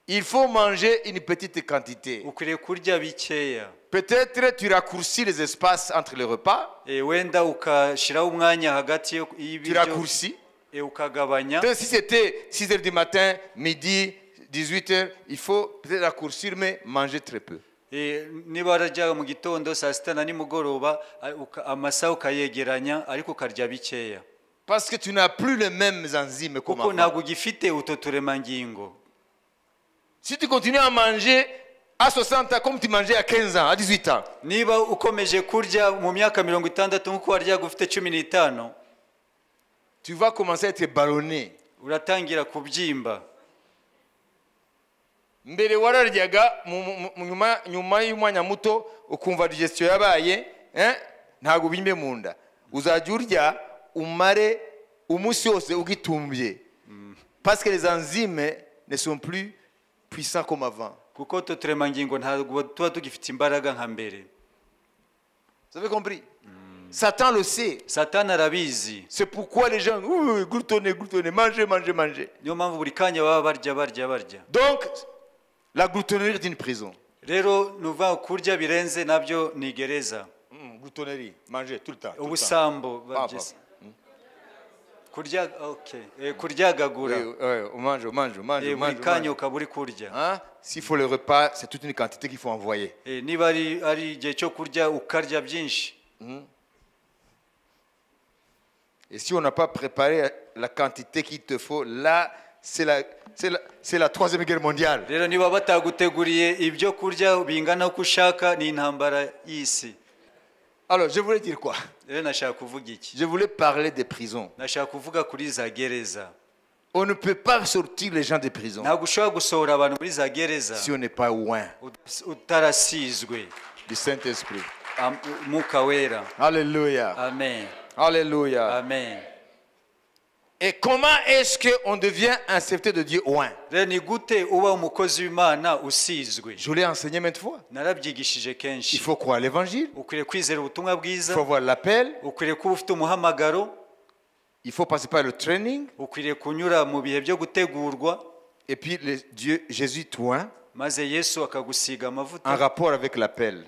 S1: Il faut manger une petite quantité.
S2: Ukwiriye kurya bikeya.
S1: Peut-être tu raccourcis les espaces entre les repas.
S2: Wenda ukashiraho umwanya hagati
S1: Tu
S2: y'ibiryo.
S1: raccourcis.
S2: Ukagabanya.
S1: Peut-être si c'était 6 heures du matin, midi, 18 heures, il faut peut-être raccourcir, mais manger très peu.
S2: Niba warajyaga mu gitondo, saa sita na nimugoroba, amasaha ukayegeranya ariko ukarya bikeya.
S1: Parce que tu n'as plus les mêmes enzymes comme
S2: Kuko
S1: avant.
S2: Ntabwo ugifite utwo turemangingo.
S1: Si tu continues à manger à 60 ans comme tu mangeais à 15 ans, à 18 ans,
S2: Niba ukomeje kurya mu myaka 60 nk'uko waryaga ufite 15,
S1: tu vas commencer à être ballonné.
S2: Uratangira kubyimba.
S1: Mbere wararyaga nyuma y'umwanya muto ukumva digestion yabaye, ntabwo ubimbe mu nda, uzajya urya umare umunsi wose ugitumbye, parce que les enzymes ne sont plus puissants comme avant.
S2: Kuko utwo turemangingo ntabwo tuba tugifite imbaraga nka mbere.
S1: Vous avez compris? Satan le sait.
S2: Satani arabizi.
S1: C'est pourquoi les gens, ouh, gloutonner, gloutonner, manger, manger, manger.
S2: Niyo mpamvu buri kanya baba barya barya barya.
S1: Donc la gloutonnerie est une prison.
S2: Rero ni ukuvuga ngo kurya birenze nabyo ni gereza.
S1: Gloutonnerie, manger tout le temps, tout le temps.
S2: Ubusambo
S1: Pa, pa.
S2: babyise kurya, okay. Kuryagagura.
S1: Oui, oui, on mange, on mange, on mange, on
S2: Buri
S1: mange, on
S2: kanya
S1: mange.
S2: Ukaba uri kurya.
S1: Hein? S'il faut le repas, c'est toute une quantité qu'il faut envoyer.
S2: Niba ari igihe cyo kurya ukarya byinshi.
S1: Et si on n'a pas préparé la quantité qu'il te faut, là, c'est la Troisième Guerre mondiale.
S2: Rero niba bataguteguriye ibyo kurya bingana uko ushaka ni intambara y'isi.
S1: Alors, je voulais dire quoi?
S2: Rero nashaka kuvuga iki?
S1: Je voulais parler des prisons.
S2: Nashaka kuvuga kuri za gereza.
S1: On ne peut pas sortir les gens des prisons
S2: Ntabwo ushobora gusohora abantu muri za gereza
S1: si on n'est pas oint
S2: utarasizwe
S1: du Saint-Esprit.
S2: Umwuka wera.
S1: Alléluia.
S2: Amen.
S1: Alléluia.
S2: Amen.
S1: Et comment est-ce qu'on devient un serviteur de Dieu oint?
S2: Rero ni gute uba umukozi w'Imana usizwe?
S1: Je l'ai enseigné maintes fois.
S2: Narabyigishije
S1: Il
S2: kenshi.
S1: faut croire à l'évangile.
S2: Ukwiriye kwizera ubutumwa
S1: Il
S2: bwiza.
S1: faut avoir l'appel.
S2: Ukwiriye kuba ufite umuhamagaro.
S1: Il faut passer par le training.
S2: Ukwiriye kunyura mu bihe byo gutegurwa.
S1: Et puis Dieu, Jésus t'oint
S2: Maze Yesu akagusiga amavuta
S1: en rapport avec l'appel.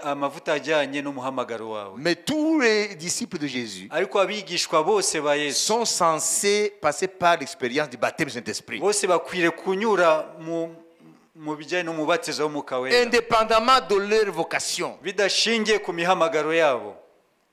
S2: Amavuta ajyanye n'umuhamagaro wawe.
S1: Mais tous les disciples de Jésus
S2: Ariko abigishwa bose ba Yesu
S1: sont censés passer par l'expérience du baptême du Saint-Esprit.
S2: Bose bakwiriye kunyura mu bijyanye n'umubatizo w'Umwuka Wera,
S1: Indépendamment de leur vocation.
S2: Bidashingiye ku mihamagaro yabo.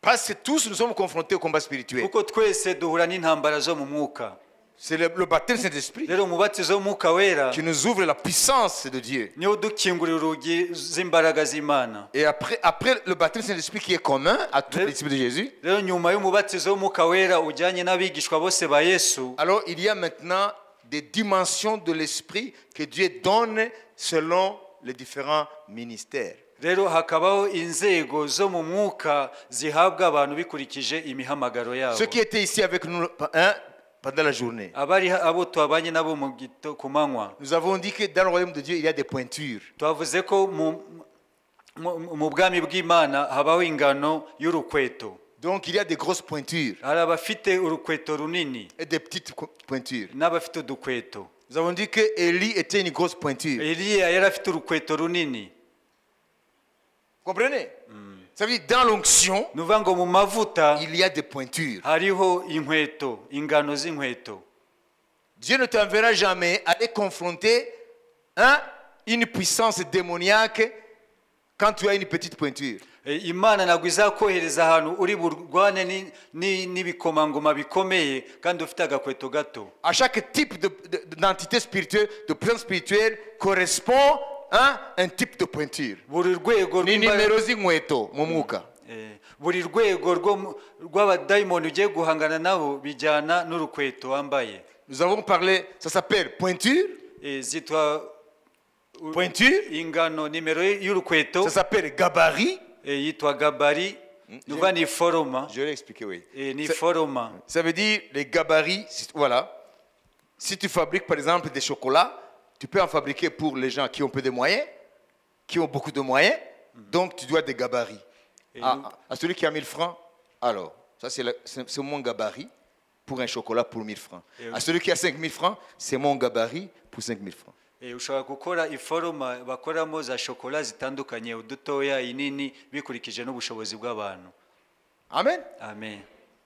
S1: Parce que tous nous sommes confrontés au combat spirituel.
S2: Kuko twese duhura n'intambara zo mu mwuka.
S1: C'est le baptême du Saint-Esprit
S2: Rero umubatizo w'Umwuka Wera
S1: qui nous ouvre la puissance de Dieu.
S2: Niwo udukingurira urugi z'imbaraga z'Imana.
S1: Et après le baptême du Saint-Esprit qui est commun à tous les disciples de Jésus,
S2: Rero nyuma y'umubatizo w'Umwuka Wera ujyanye n'abigishwa bose ba Yesu,
S1: alors il y a maintenant des dimensions de l'Esprit que Dieu donne selon les différents ministères.
S2: Rero hakabaho inzego zo mu mwuka zihabwa abantu bikurikije imihamagaro yabo.
S1: Ceux qui étaient ici avec nous, hein, pendant la journée,
S2: Abari abo twabanye nabo ku manywa,
S1: nous avons dit que dans le royaume de Dieu, il y a des pointures.
S2: Twavuze ko mu bwami bw'Imana habaho ingano y'urukweto.
S1: Donc il y a des grosses pointures
S2: Hari abafite urukweto runini
S1: et des petites pointures.
S2: N'abafite udukweto.
S1: Nous avons dit que Élie était une grosse pointure.
S2: Eliya yari afite urukweto runini.
S1: Vous comprenez? Ça veut dire dans l'onction,
S2: Ni ukuvuga ngo mu mavuta
S1: il y a des pointures.
S2: Hariho inkweto, ingano z'inkweto.
S1: Dieu ne t'enverra jamais aller confronter, hein, une puissance démoniaque quand tu as une petite pointure.
S2: Imana ntabwo izakohereza ahantu uri burwane n'ibikomangoma bikomeye kandi ufite agakweto gato.
S1: À chaque type d'entité spirituelle, de puissance spirituelle, correspond hein, un type de pointure.
S2: Buri rwego
S1: Ni
S2: rw'imbaraga-
S1: nimero z'inkweto mu mwuka.
S2: Buri rwego rw'abadayimoni ugiye guhangana nabo bijyana n'urukweto wambaye.
S1: Nous avons parlé, ça s'appelle pointure.
S2: Zitwa
S1: Pointure.
S2: ingano, nimero y'urukweto.
S1: Ça s'appelle gabarit.
S2: Yitwa gabarit, nuva ni foroma.
S1: Je l'ai expliqué, oui.
S2: Ni foroma.
S1: Ça veut dire les gabarits, voilà. Si tu fabriques par exemple des chocolats, tu peux en fabriquer pour les gens qui ont peu de moyens, qui ont beaucoup de moyens, donc tu dois des gabarits.
S2: Et
S1: À celui qui a 1000 francs, alors, ça c'est mon gabarit pour un chocolat pour 1000 francs.
S2: Et oui.
S1: À celui qui a 5000 francs, c'est mon gabarit pour 5000 francs.
S2: Ushobora gukora iforoma bakoramo za shokola zitandukanye, udutoya, inini, bikurikije n'ubushobozi bw'abantu.
S1: Amen.
S2: Amen.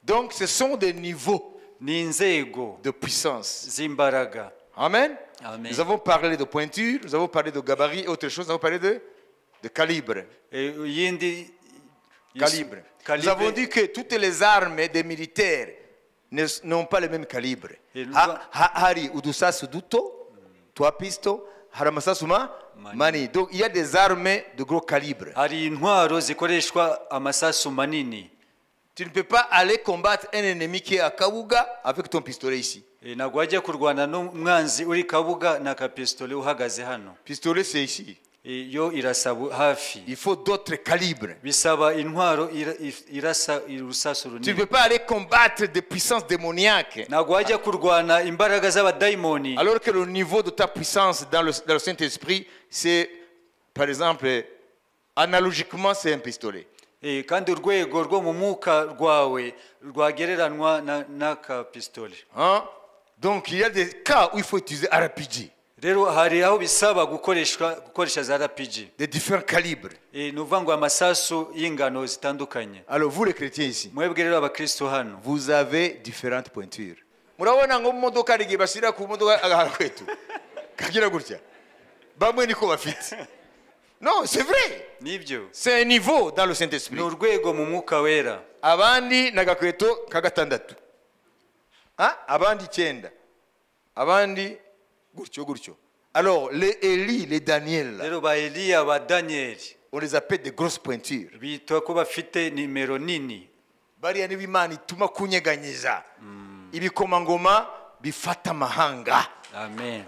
S1: Donc ce sont des niveaux
S2: Ni inzego
S1: de puissance.
S2: z'imbaraga.
S1: Amen.
S2: Amen.
S1: Nous avons parlé de pointure, nous avons parlé de gabarit et autre chose, nous avons parlé de calibre.
S2: Iyindi
S1: Calibre. Nous
S2: Calibre.
S1: avons dit que toutes les armes des militaires n'ont pas le même calibre.
S2: Et nous
S1: Hari udusasu duto, trois pistoles, hari amasasu ma
S2: Mani.
S1: mani. Donc il y a des armes de gros calibre.
S2: Hari intwaro zikoreshwa amasasu manini.
S1: Tu ne peux pas aller combattre un ennemi qui est à Kabuga avec ton pistolet ici.
S2: Ntabwo wajya kurwana n'umwanzi uri Kabuga na kapistole uhagaze hano.
S1: Pistolet, c'est ici.
S2: Yo irasa hafi.
S1: Il faut d'autres calibres.
S2: Bisaba intwaro irasa urusasu
S1: Tu ne
S2: runini.
S1: peux pas aller combattre des puissances démoniaques
S2: Ntabwo wajya kurwana imbaraga z'abadayimoni
S1: alors que le niveau de ta puissance dans le Saint-Esprit, c'est, par exemple, analogiquement, c'est un pistolet.
S2: Kandi urwego rwo mu mwuka rwawe rwagereranwa n'aka pistole.
S1: Hein? Donc, il y a des cas où il faut utiliser RPG,
S2: Rero hari aho bisaba gukoresha za RPG,
S1: des différents calibres.
S2: Ni ukuvuga ngo amasasu y'ingano zitandukanye.
S1: Alors, vous les chrétiens ici,
S2: Mwebwe rero abakristo hano,
S1: vous avez différentes pointures. Murabona ngo mu modoka hari igihe bashyira ku modoka agakweto kagira gutya, bamwe niko bafite. Non, c'est vrai.
S2: Nibyo.
S1: C'est un niveau dans le Saint-Esprit.
S2: Ni urwego mu mwuka wera.
S1: Abandi n'agakweto ka gatandatu, abandi icyenda, abandi gutyo gutyo. Alors les Élie, les Daniel,
S2: Rero ba Eliya, ba Daniel,
S1: on les appelle des grosses pointures.
S2: Bitwa ko bafite nimero nini.
S1: Bariya nibo Imana ituma kunyeganyiza ibikomangoma bifata amahanga.
S2: Amen.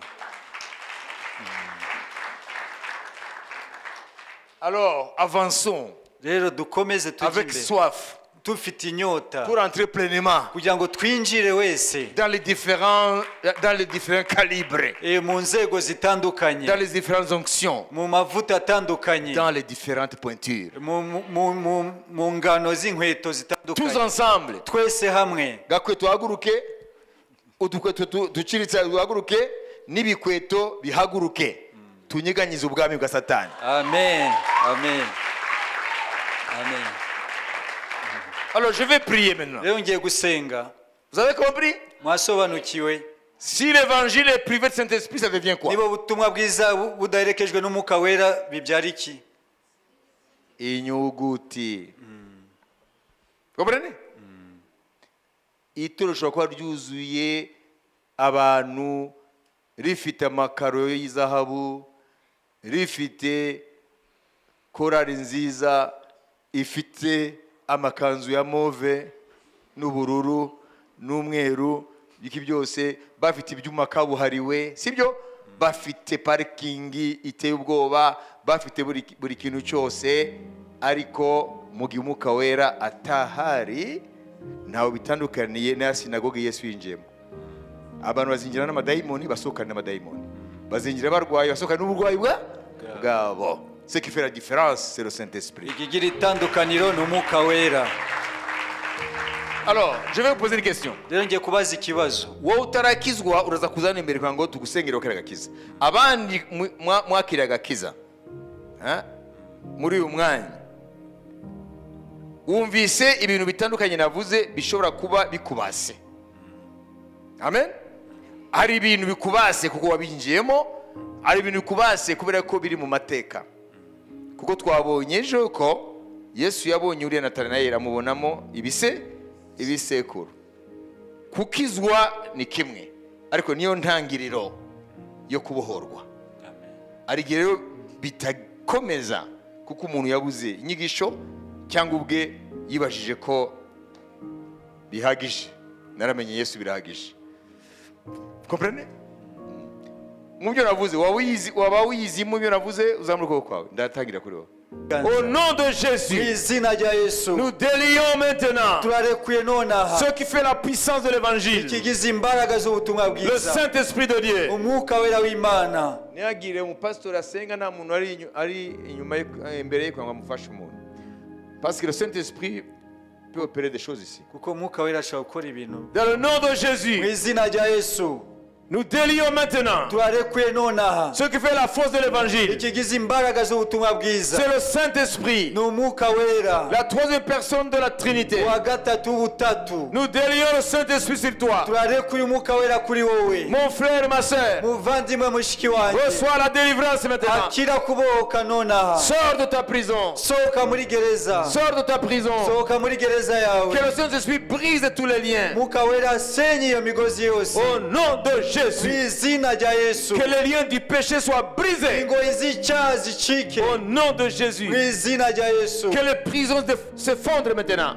S1: Alors avançons
S2: Rero dukomeze tujye
S1: avec
S2: imbere
S1: soif
S2: dufite inyota
S1: pour entrer pleinement
S2: kugira ngo twinjire wese
S1: dans les différents calibres,
S2: mu nzego zitandukanye,
S1: dans les différentes onctions,
S2: mu mavuta atandukanye,
S1: dans les différentes pointures.
S2: Mu ngano z'inkweto
S1: Tous
S2: zitandukanye.
S1: ensemble,
S2: Twese hamwe.
S1: gakweto haguruke, udukweto duciritse duhaguruke, n'ibikweto bihaguruke, tunyeganyize ubwami bwa Satani.
S2: Amen, amen, amen.
S1: Alors je vais prier maintenant.
S2: Rero ngiye gusenga.
S1: Vous avez compris?
S2: Mwasobanukiwe?
S1: Si l'évangile est privé de Saint-Esprit, ça devient quoi?
S2: Niba ubutumwa bwiza budaherekejwe n'umwuka wera bibyara iki?
S1: Inyuguti. Comprenez? Itorero rishobora kuba ryuzuye abantu, rifite amakaro y'izahabu, rifite korari nziza, ifite amakanzu ya mauve n'ubururu n'umweru, ibiki byose, bafite ibyuma kabuhariwe, sibyo? Bafite parikingi iteye ubwoba, bafite buri kintu cyose, ariko mu gihe umwuka wera atahari, ntawe bitandukaniye na sinagoge Yesu yinjiyemo. Abantu bazinjira n'amadayimoni, basohokana n'amadayimoni, bazinjira barwaye, basohokana n'uburwayi bwabo. Ce qui fait la différence, c'est le Saint-Esprit.
S2: Ikigira itandukaniro ni umwuka wera.
S1: Alors, je vais vous poser une question.
S2: Rero ngiye kubaza ikibazo.
S1: Wowe utarakizwa uraza kuzana imbere kugira ngo tugusengere wakire agakiza. Abandi mwakira agakiza, ha? Muri uyu mwanya wumvise ibintu bitandukanye navuze bishobora kuba bikubase. Amen. Hari ibintu bikubase kuko wabinjiyemo, hari ibintu bikubase kubera ko biri mu mateka. Kuko twabonye ejo ko Yesu yabonye uriya Natanaeli amubonamo ibisekuru. Kukizwa ni kimwe, ariko niyo ntangiriro yo kubohorwa. Hari igihe rero bitakomeza kuko umuntu yabuze inyigisho cyangwa ubwe yibajije ko bihagije, naramenye Yesu birahagije. Comprenez? Mu byo navuze waba wiyizi mu byo navuze, uzamura ukuboko kwawe, ndatangira kuri wowe. Au nom de
S2: Mu
S1: Jésus,
S2: izina rya Yesu,
S1: nous délions maintenant
S2: turarekuye nonaha
S1: ce qui fait la puissance de l'évangile,
S2: ikigize imbaraga z'ubutumwa
S1: le
S2: bwiza,
S1: Saint-Esprit de Dieu.
S2: Umwuka Wera w'Imana.
S1: Ntihagire umupasitori asenga nta muntu ari inyuma ye, imbere ye kugira ngo amufashe umuntu, parce que le Saint-Esprit peut opérer des choses ici.
S2: Kuko Umwuka Wera ashobora gukora ibintu.
S1: Dans le nom de
S2: Mu
S1: Jésus,
S2: izina rya Yesu,
S1: nous délions maintenant
S2: turarekuye nonaha
S1: ce qui fait la force de l'évangile.
S2: Ikigize imbaraga z'ubutumwa bwiza.
S1: C'est le Saint-Esprit,
S2: Ni Umwuka Wera,
S1: la troisième personne de la Trinité.
S2: Uwa gatatu w'ubutatu.
S1: Nous délions le Saint-Esprit sur toi.
S2: Turarekuye Umwuka Wera kuri wowe.
S1: Mon frère, ma soeur,
S2: Muvandimwe, mushiki wanjye,
S1: reçois la délivrance maintenant.
S2: Akira kubohoka nonaha.
S1: Sors de ta prison.
S2: Sohoka muri gereza.
S1: Sors de ta prison.
S2: Sohoka muri gereza yawe.
S1: Que le Saint-Esprit brise tous les liens.
S2: Umwuka Wera asenye iyo migozi yose.
S1: Au nom de
S2: Mu
S1: Jésus.
S2: Izina rya Yesu.
S1: Que les liens du péché soient brisés.
S2: Ingoyi z'icyaha zicike.
S1: Au nom de
S2: Mu
S1: Jésus.
S2: Izina rya Yesu.
S1: Que les prisons s'effondrent maintenant.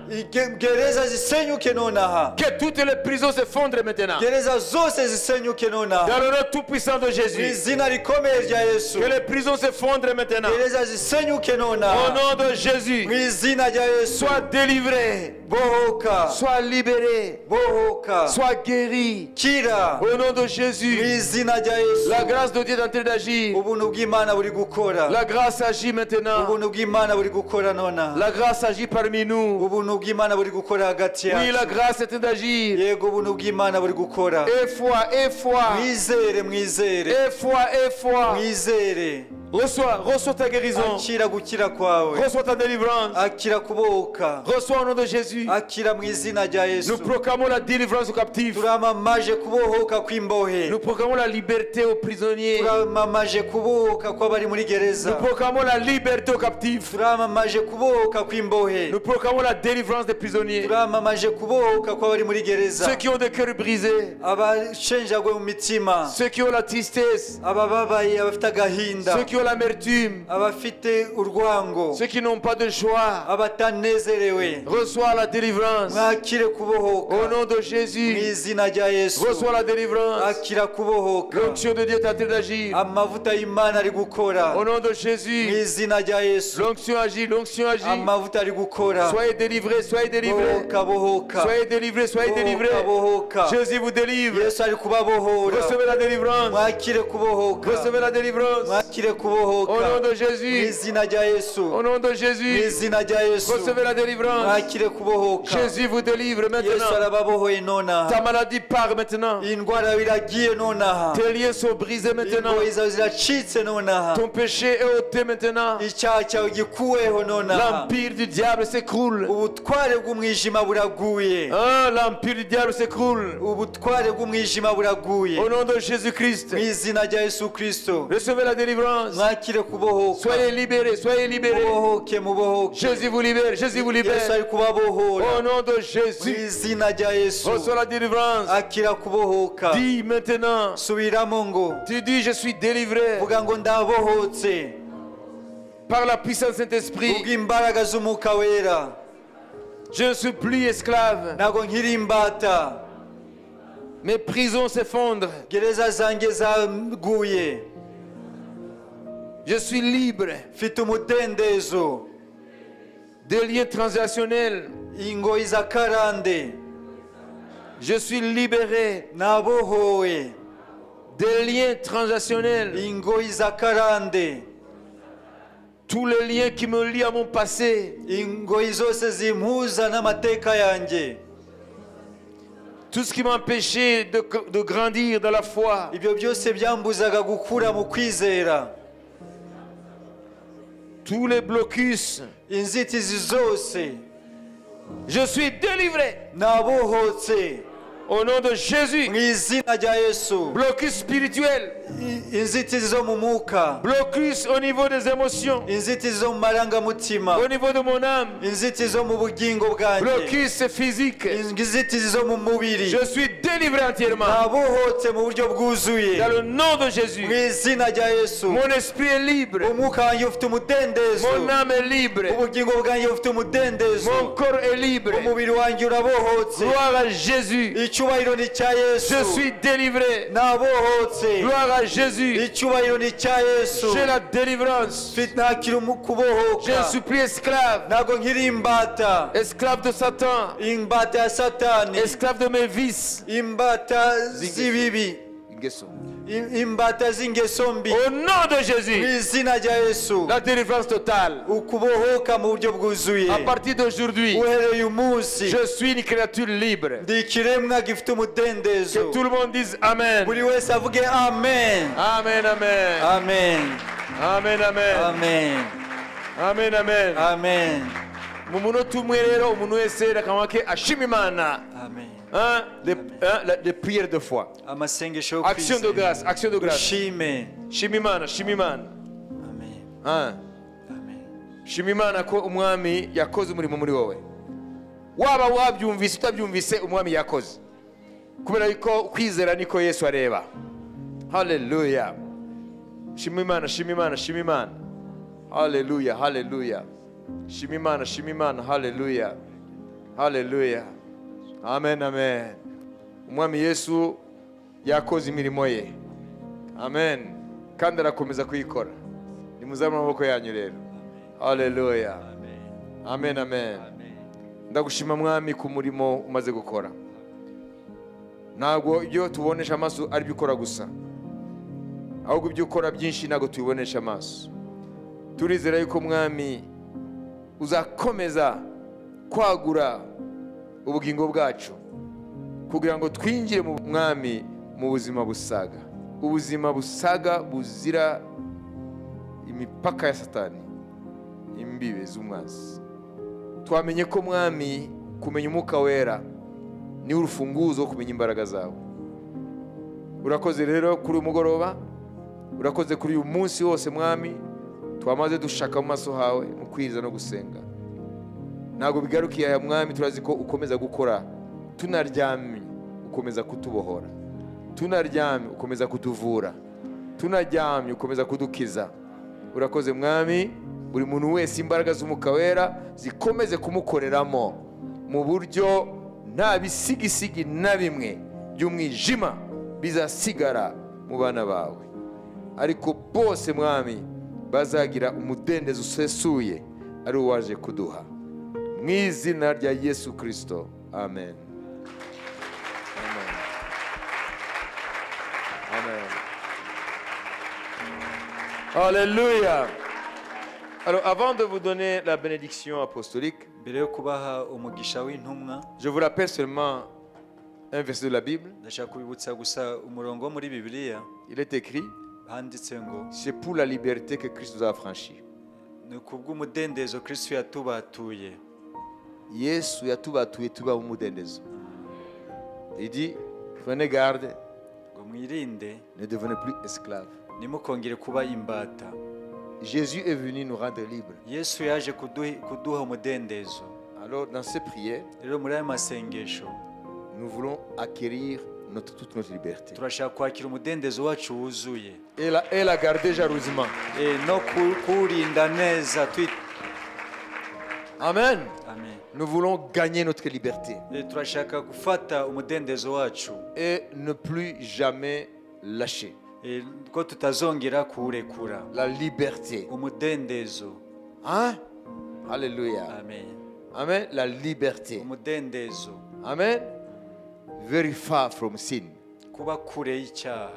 S2: Gereza zisenyuke nonaha.
S1: Que toutes les prisons s'effondrent maintenant.
S2: Gereza zose zisenyuke nonaha.
S1: Dans le nom tout-puissant de
S2: Mu
S1: Jésus.
S2: Izina rikomeye rya Yesu.
S1: Que les prisons s'effondrent maintenant.
S2: Gereza zisenyuke
S1: Au
S2: nonaha.
S1: nom de
S2: Mu
S1: Jésus.
S2: Izina rya Yesu.
S1: Sois délivré.
S2: Bohoka.
S1: Sois libéré.
S2: Bohoka.
S1: Sois guéri.
S2: Kira.
S1: Au nom de
S2: Mu
S1: Jésus.
S2: Izina rya Yesu.
S1: La grâce de Dieu est en train d'agir.
S2: Ubuntu bw'Imana buri gukora.
S1: La grâce agit maintenant.
S2: Ubuntu bw'Imana buri gukora nonaha.
S1: La grâce agit parmi nous.
S2: Ubuntu bw'Imana buri gukora hagati
S1: Oui, la
S2: yacu.
S1: grâce est en train d'agir.
S2: Yego, ubuntu bw'Imana buri gukora.
S1: Et foi, et foi.
S2: Mwizere, mwizere.
S1: Et foi, et foi.
S2: Mwizere.
S1: Reçois, reçois ta guérison.
S2: Akira gukira kwawe.
S1: Reçois ta délivrance.
S2: Akira kubohoka.
S1: Reçois au nom de Jésus.
S2: Akira mu izina rya Yesu.
S1: Nous proclamons la délivrance aux captifs.
S2: Turamamaje kubohoka kw'imbohe.
S1: Nous proclamons la liberté aux prisonniers.
S2: Turamamaje kubohoka kw'abari muri gereza.
S1: Nous proclamons la liberté aux captifs.
S2: Turamamaje kubohoka kw'imbohe.
S1: Nous proclamons la délivrance des prisonniers.
S2: Turamamaje kubohoka kw'abari muri gereza.
S1: Ceux qui ont des cœurs brisés.
S2: Abashenjagwe mu mitima.
S1: Ceux qui ont la tristesse.
S2: Abababaye, abafite agahinda.
S1: Ceux qui ont l'amertume.
S2: Abafite urwango.
S1: Ceux qui n'ont pas de joie.
S2: Abatanezerewe.
S1: Reçois la délivrance.
S2: Mwakire kubohoka.
S1: Au nom de
S2: Mu
S1: Jésus.
S2: Izina rya Yesu.
S1: Reçois la délivrance.
S2: Akira kubohoka.
S1: L'onction de Dieu est en train d'agir.
S2: Amavuta y'Imana ari gukora.
S1: Au nom de
S2: Mu
S1: Jésus.
S2: Izina rya Yesu.
S1: L'onction agit, l'onction agit.
S2: Amavuta ari gukora.
S1: Soyez délivrés, soyez délivrés.
S2: Bohoka, bohoka.
S1: Soyez délivrés, soyez délivrés.
S2: Bohoka, bohoka.
S1: Jésus vous délivre.
S2: Yesu ari kubabohora.
S1: Recevez la délivrance.
S2: Mwakire kubohoka.
S1: Recevez la délivrance.
S2: Mwakire kubohoka.
S1: Au nom de
S2: Mu
S1: Jésus.
S2: Izina rya Yesu.
S1: Au nom de
S2: Mu
S1: Jésus.
S2: Izina rya Yesu.
S1: Recevez la délivrance.
S2: Mwakire kubohoka.
S1: Jésus vous délivre
S2: Yesu
S1: maintenant.
S2: arababohoye nonaha.
S1: Ta maladie part maintenant.
S2: Indwara yawe iragiye nonaha.
S1: Tes liens sont brisés maintenant.
S2: Ingoyi zawe ziracitse nonaha.
S1: Ton péché est ôté maintenant.
S2: Icyaha cyawe gikuweho nonaha.
S1: L'empire du diable s'écroule.
S2: Ubutware bw'umwijima buraguye.
S1: Hein, l'empire du diable s'écroule.
S2: Ubutware bw'umwijima buraguye.
S1: Au nom de Jésus-Christ.
S2: Mu izina rya Yesu Kristo.
S1: Recevez la délivrance.
S2: Mwakire kubohoka.
S1: Soyez libérés, soyez libérés.
S2: Mubohoke, mubohoke.
S1: Jésus vous libère, Jésus vous
S2: Yesu
S1: libère.
S2: ari kubabohora.
S1: Au nom de
S2: Mu
S1: Jésus.
S2: Izina rya Yesu.
S1: Reçois la délivrance.
S2: Akira kubohoka.
S1: Dis maintenant.
S2: Subiramo ngo.
S1: Tu dis, je suis délivré
S2: Vuga ngo ndabohotse.
S1: par la puissance du Saint-Esprit.
S2: Kubw'imbaraga z'Umwuka Wera.
S1: Je ne suis plus esclave.
S2: Ntabwo nkiri imbata.
S1: Mes prisons s'effondrent.
S2: Gereza zanjye zaguye.
S1: Je suis libre
S2: Mfite umudendezo.
S1: des liens transactionnels.
S2: Ingoyi za karande.
S1: Je suis libéré
S2: Nabohowe.
S1: des liens transactionnels.
S2: Ingoyi za karande.
S1: Tous les liens qui me lient à mon passé.
S2: Ingoyi zose zimpuza n'amateka yanjye.
S1: Tout ce qui m'empêchait de grandir dans la foi.
S2: Ibyo byose byambuzaga gukura mu kwizera.
S1: Tous les blocus.
S2: Inzitizi zose.
S1: Je suis délivré.
S2: Nabohotse.
S1: Au nom de Jésus.
S2: Mu izina rya Yesu.
S1: Blocus spirituel.
S2: Inzitizi zo mu mwuka.
S1: Blocus au niveau des émotions.
S2: Inzitizi zo mu marangamutima.
S1: Au niveau de mon âme.
S2: Inzitizi zo mu bugingo bwanjye.
S1: Blocus physique.
S2: Inzitizi zo mu mubiri.
S1: Je suis délivré entièrement.
S2: Nabohotse mu buryo bwuzuye.
S1: Dans le nom de Jésus.
S2: Mu izina rya Yesu.
S1: Mon esprit est libre.
S2: Umwuka wanjye ufite umudendezo.
S1: Mon âme est libre.
S2: Ubugingo bwanjye bufite umudendezo.
S1: Mon corps est libre.
S2: Umubiri wanjye urabohotse.
S1: Gloire à Jésus.
S2: Icyubahiro ni icya Yesu.
S1: Je suis délivré.
S2: Nabohotse.
S1: Gloire à Jésus.
S2: Icyubahiro ni icya Yesu.
S1: J'ai la délivrance.
S2: Ntakiri kubohoka.
S1: Je ne suis plus esclave.
S2: Ntabwo nkiri imbata.
S1: Esclave de Satan.
S2: Imbata ya Satani.
S1: Esclave de mes vices.
S2: Imbata z'ibibi. Imbata z'ingeso mbi.
S1: Au nom de Jésus.
S2: Mu izina rya Yesu.
S1: La délivrance totale.
S2: Ukubohoka mu buryo bwuzuye.
S1: À partir d'aujourd'hui,
S2: uhereye uyu munsi,
S1: je suis une créature libre.
S2: Ndi ikiremwa gifite umudendezo.
S1: Que tout le monde dise amen.
S2: Buri wese avuge amen.
S1: Amen, amen.
S2: Amen.
S1: Amen, amen.
S2: Amen.
S1: Amen, amen.
S2: Amen.
S1: Mu munota umwe rero umuntu wese akanwa ke ashima Imana.
S2: Amen.
S1: Hein, les prières de foi. Action de grâce, action de grâce. Shima Imana, shima Imana.
S2: Amen.
S1: Hein.
S2: Amen.
S1: Shima Imana ko umwami yakoze umurimo muri wowe. Waba wabyumvise utabyumvise, umwami yakoze. Kubera yuko kwizera niko Yesu areba. Hallelujah. Shima Imana, shima Imana, shima Imana. Hallelujah, hallelujah. Shima Imana, shima Imana, hallelujah. Hallelujah. Amen, amen. Umwami Yesu yakoze imirimo ye. Amen. Kandi arakomeza kuyikora. Nimuzamure amaboko yanyu rero. Hallelujah. Amen, amen. Ndagushima mwami ku murimo umaze gukora. Ntabwo ibyo tubonesha amaso ari byo ukora gusa, ahubwo ibyo ukora byinshi ntabwo tubibonesha amaso. Turizera yuko mwami uzakomeza kwagura ubugingo bwacu kugira ngo twinjire mu mwami mu buzima busaga, ubuzima busaga buzira imipaka ya Satani, imbibe z'umwanzi. Twamenye ko mwami kumenya umwuka wera ni urufunguzo kumenya imbaraga zawe. Urakoze rero kuri uyu mugoroba, urakoze kuri uyu munsi wose mwami twamaze dushaka mu maso hawe mu kwiriza no gusenga. Ntabwo bigarukiye aya mwami, turazi ko ukomeza gukora tunaryamye, ukomeza kutubohora, tunaryamye ukomeza kutuvura, tunaryamye ukomeza kudukiza. Urakoze mwami, buri muntu wese imbaraga z'umwuka wera zikomeze kumukoreramo mu buryo nta bisigisigi na bimwe by'umwijima bizasigara mu bana bawe, ariko bose mwami bazagira umudendezo usesuye ari uwaje kuduha. Mu izina rya Yesu Kristo, amen. Amen. Amen. Alléluia. Alors, avant de vous donner la bénédiction apostolique,
S2: Mbere yo kubaha umugisha w'intumwa,
S1: je vous rappelle seulement un verset de la Bible.
S2: Ndashaka kubibutsa gusa umurongo wo muri Bibiliya.
S1: Il est écrit,
S2: handitse ngo,
S1: c'est pour la liberté que Christ nous a affranchis.
S2: Ni kubw'umudendezo Kristo yatubatuye.
S1: Yesu yatubatuye tuba mu mudendezo. Il dit, prenez garde,
S2: ngo mwirinde,
S1: ne devenez plus esclaves.
S2: Nimukongere kuba imbata.
S1: Jésus est venu nous rendre libres.
S2: Yesu yaje kuduha umudendezo.
S1: Alors dans ces prières,
S2: rero muri aya masengesho,
S1: nous voulons acquérir toute notre liberté.
S2: Turashaka kwakira umudendezo wacu wuzuye.
S1: Et la garder jalousement.
S2: No kurinda neza.
S1: Amen.
S2: Amen.
S1: Nous voulons gagner notre liberté.
S2: Turashaka gufata umudendezo wacu.
S1: Et ne plus jamais lâcher.
S2: Ko tutazongera kuwurekura.
S1: La liberté.
S2: Umudendezo.
S1: Hein? Alléluia.
S2: Amen.
S1: Amen. La liberté.
S2: Umudendezo.
S1: Amen. Very far from sin.
S2: Kuba kure y'icyaha.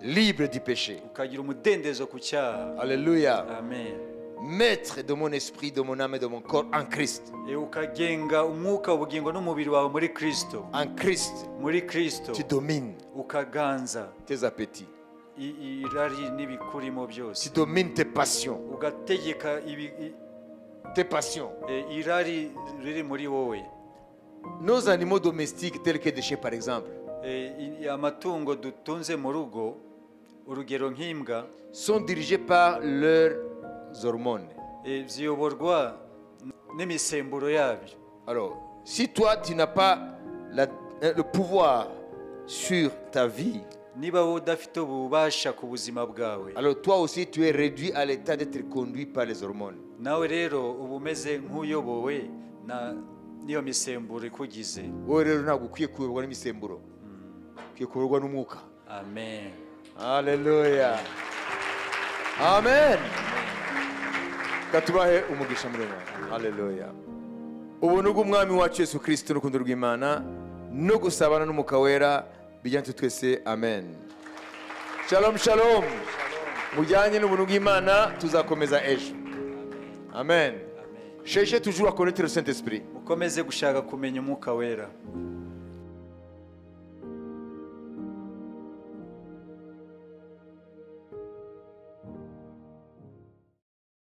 S1: Libre du péché.
S2: Ukagira umudendezo ku cyaha.
S1: Alléluia.
S2: Amen.
S1: Maître de mon esprit, de mon âme et de mon corps en Christ.
S2: Ukagenga umwuka, ubugingo n'umubiri wawe muri Kristo.
S1: En Christ.
S2: Muri Kristo.
S1: Tu domines.
S2: Ukaganza.
S1: Tes appétits.
S2: Irari n'ibikurimo byose.
S1: Tu domines tes passions.
S2: Ugategeka
S1: tes passions.
S2: Irari riri muri wowe.
S1: Nos animaux domestiques tels que des chiens par exemple
S2: Amatungo dutunze mu rugo, urugero nk'imbwa,
S1: sont dirigés par leurs hormones.
S2: Ziyoborwa n'imisemburo yabyo.
S1: Alors, si toi tu n'as pas le pouvoir sur ta vie,
S2: Niba wowe udafite ububasha ku buzima bwawe,
S1: alors toi aussi tu es réduit à l'état d'être conduit par les hormones.
S2: Nawe rero uba umeze nk'uyobowe na n'iyo misemburo ikugize.
S1: Wowe rero ntabwo ukwiye kuyoborwa n'imisemburo, ukwiye kuyoborwa n'umwuka.
S2: Amen.
S1: Haleluya, amen. Katubahe umugisha muri mwe. Haleluya. Ubuntu bw'umwami wacu Yesu Kristo n'urukundo rw'Imana no gusabana n'umwuka wera bijyane twese. Amen. Shalom, shalom. Mujyanye n'ubuntu bw'Imana, tuzakomeza ejo. Amen. Cherchez toujours à connaître le Saint-Esprit.
S2: Mukomeze gushaka kumenya umwuka wera.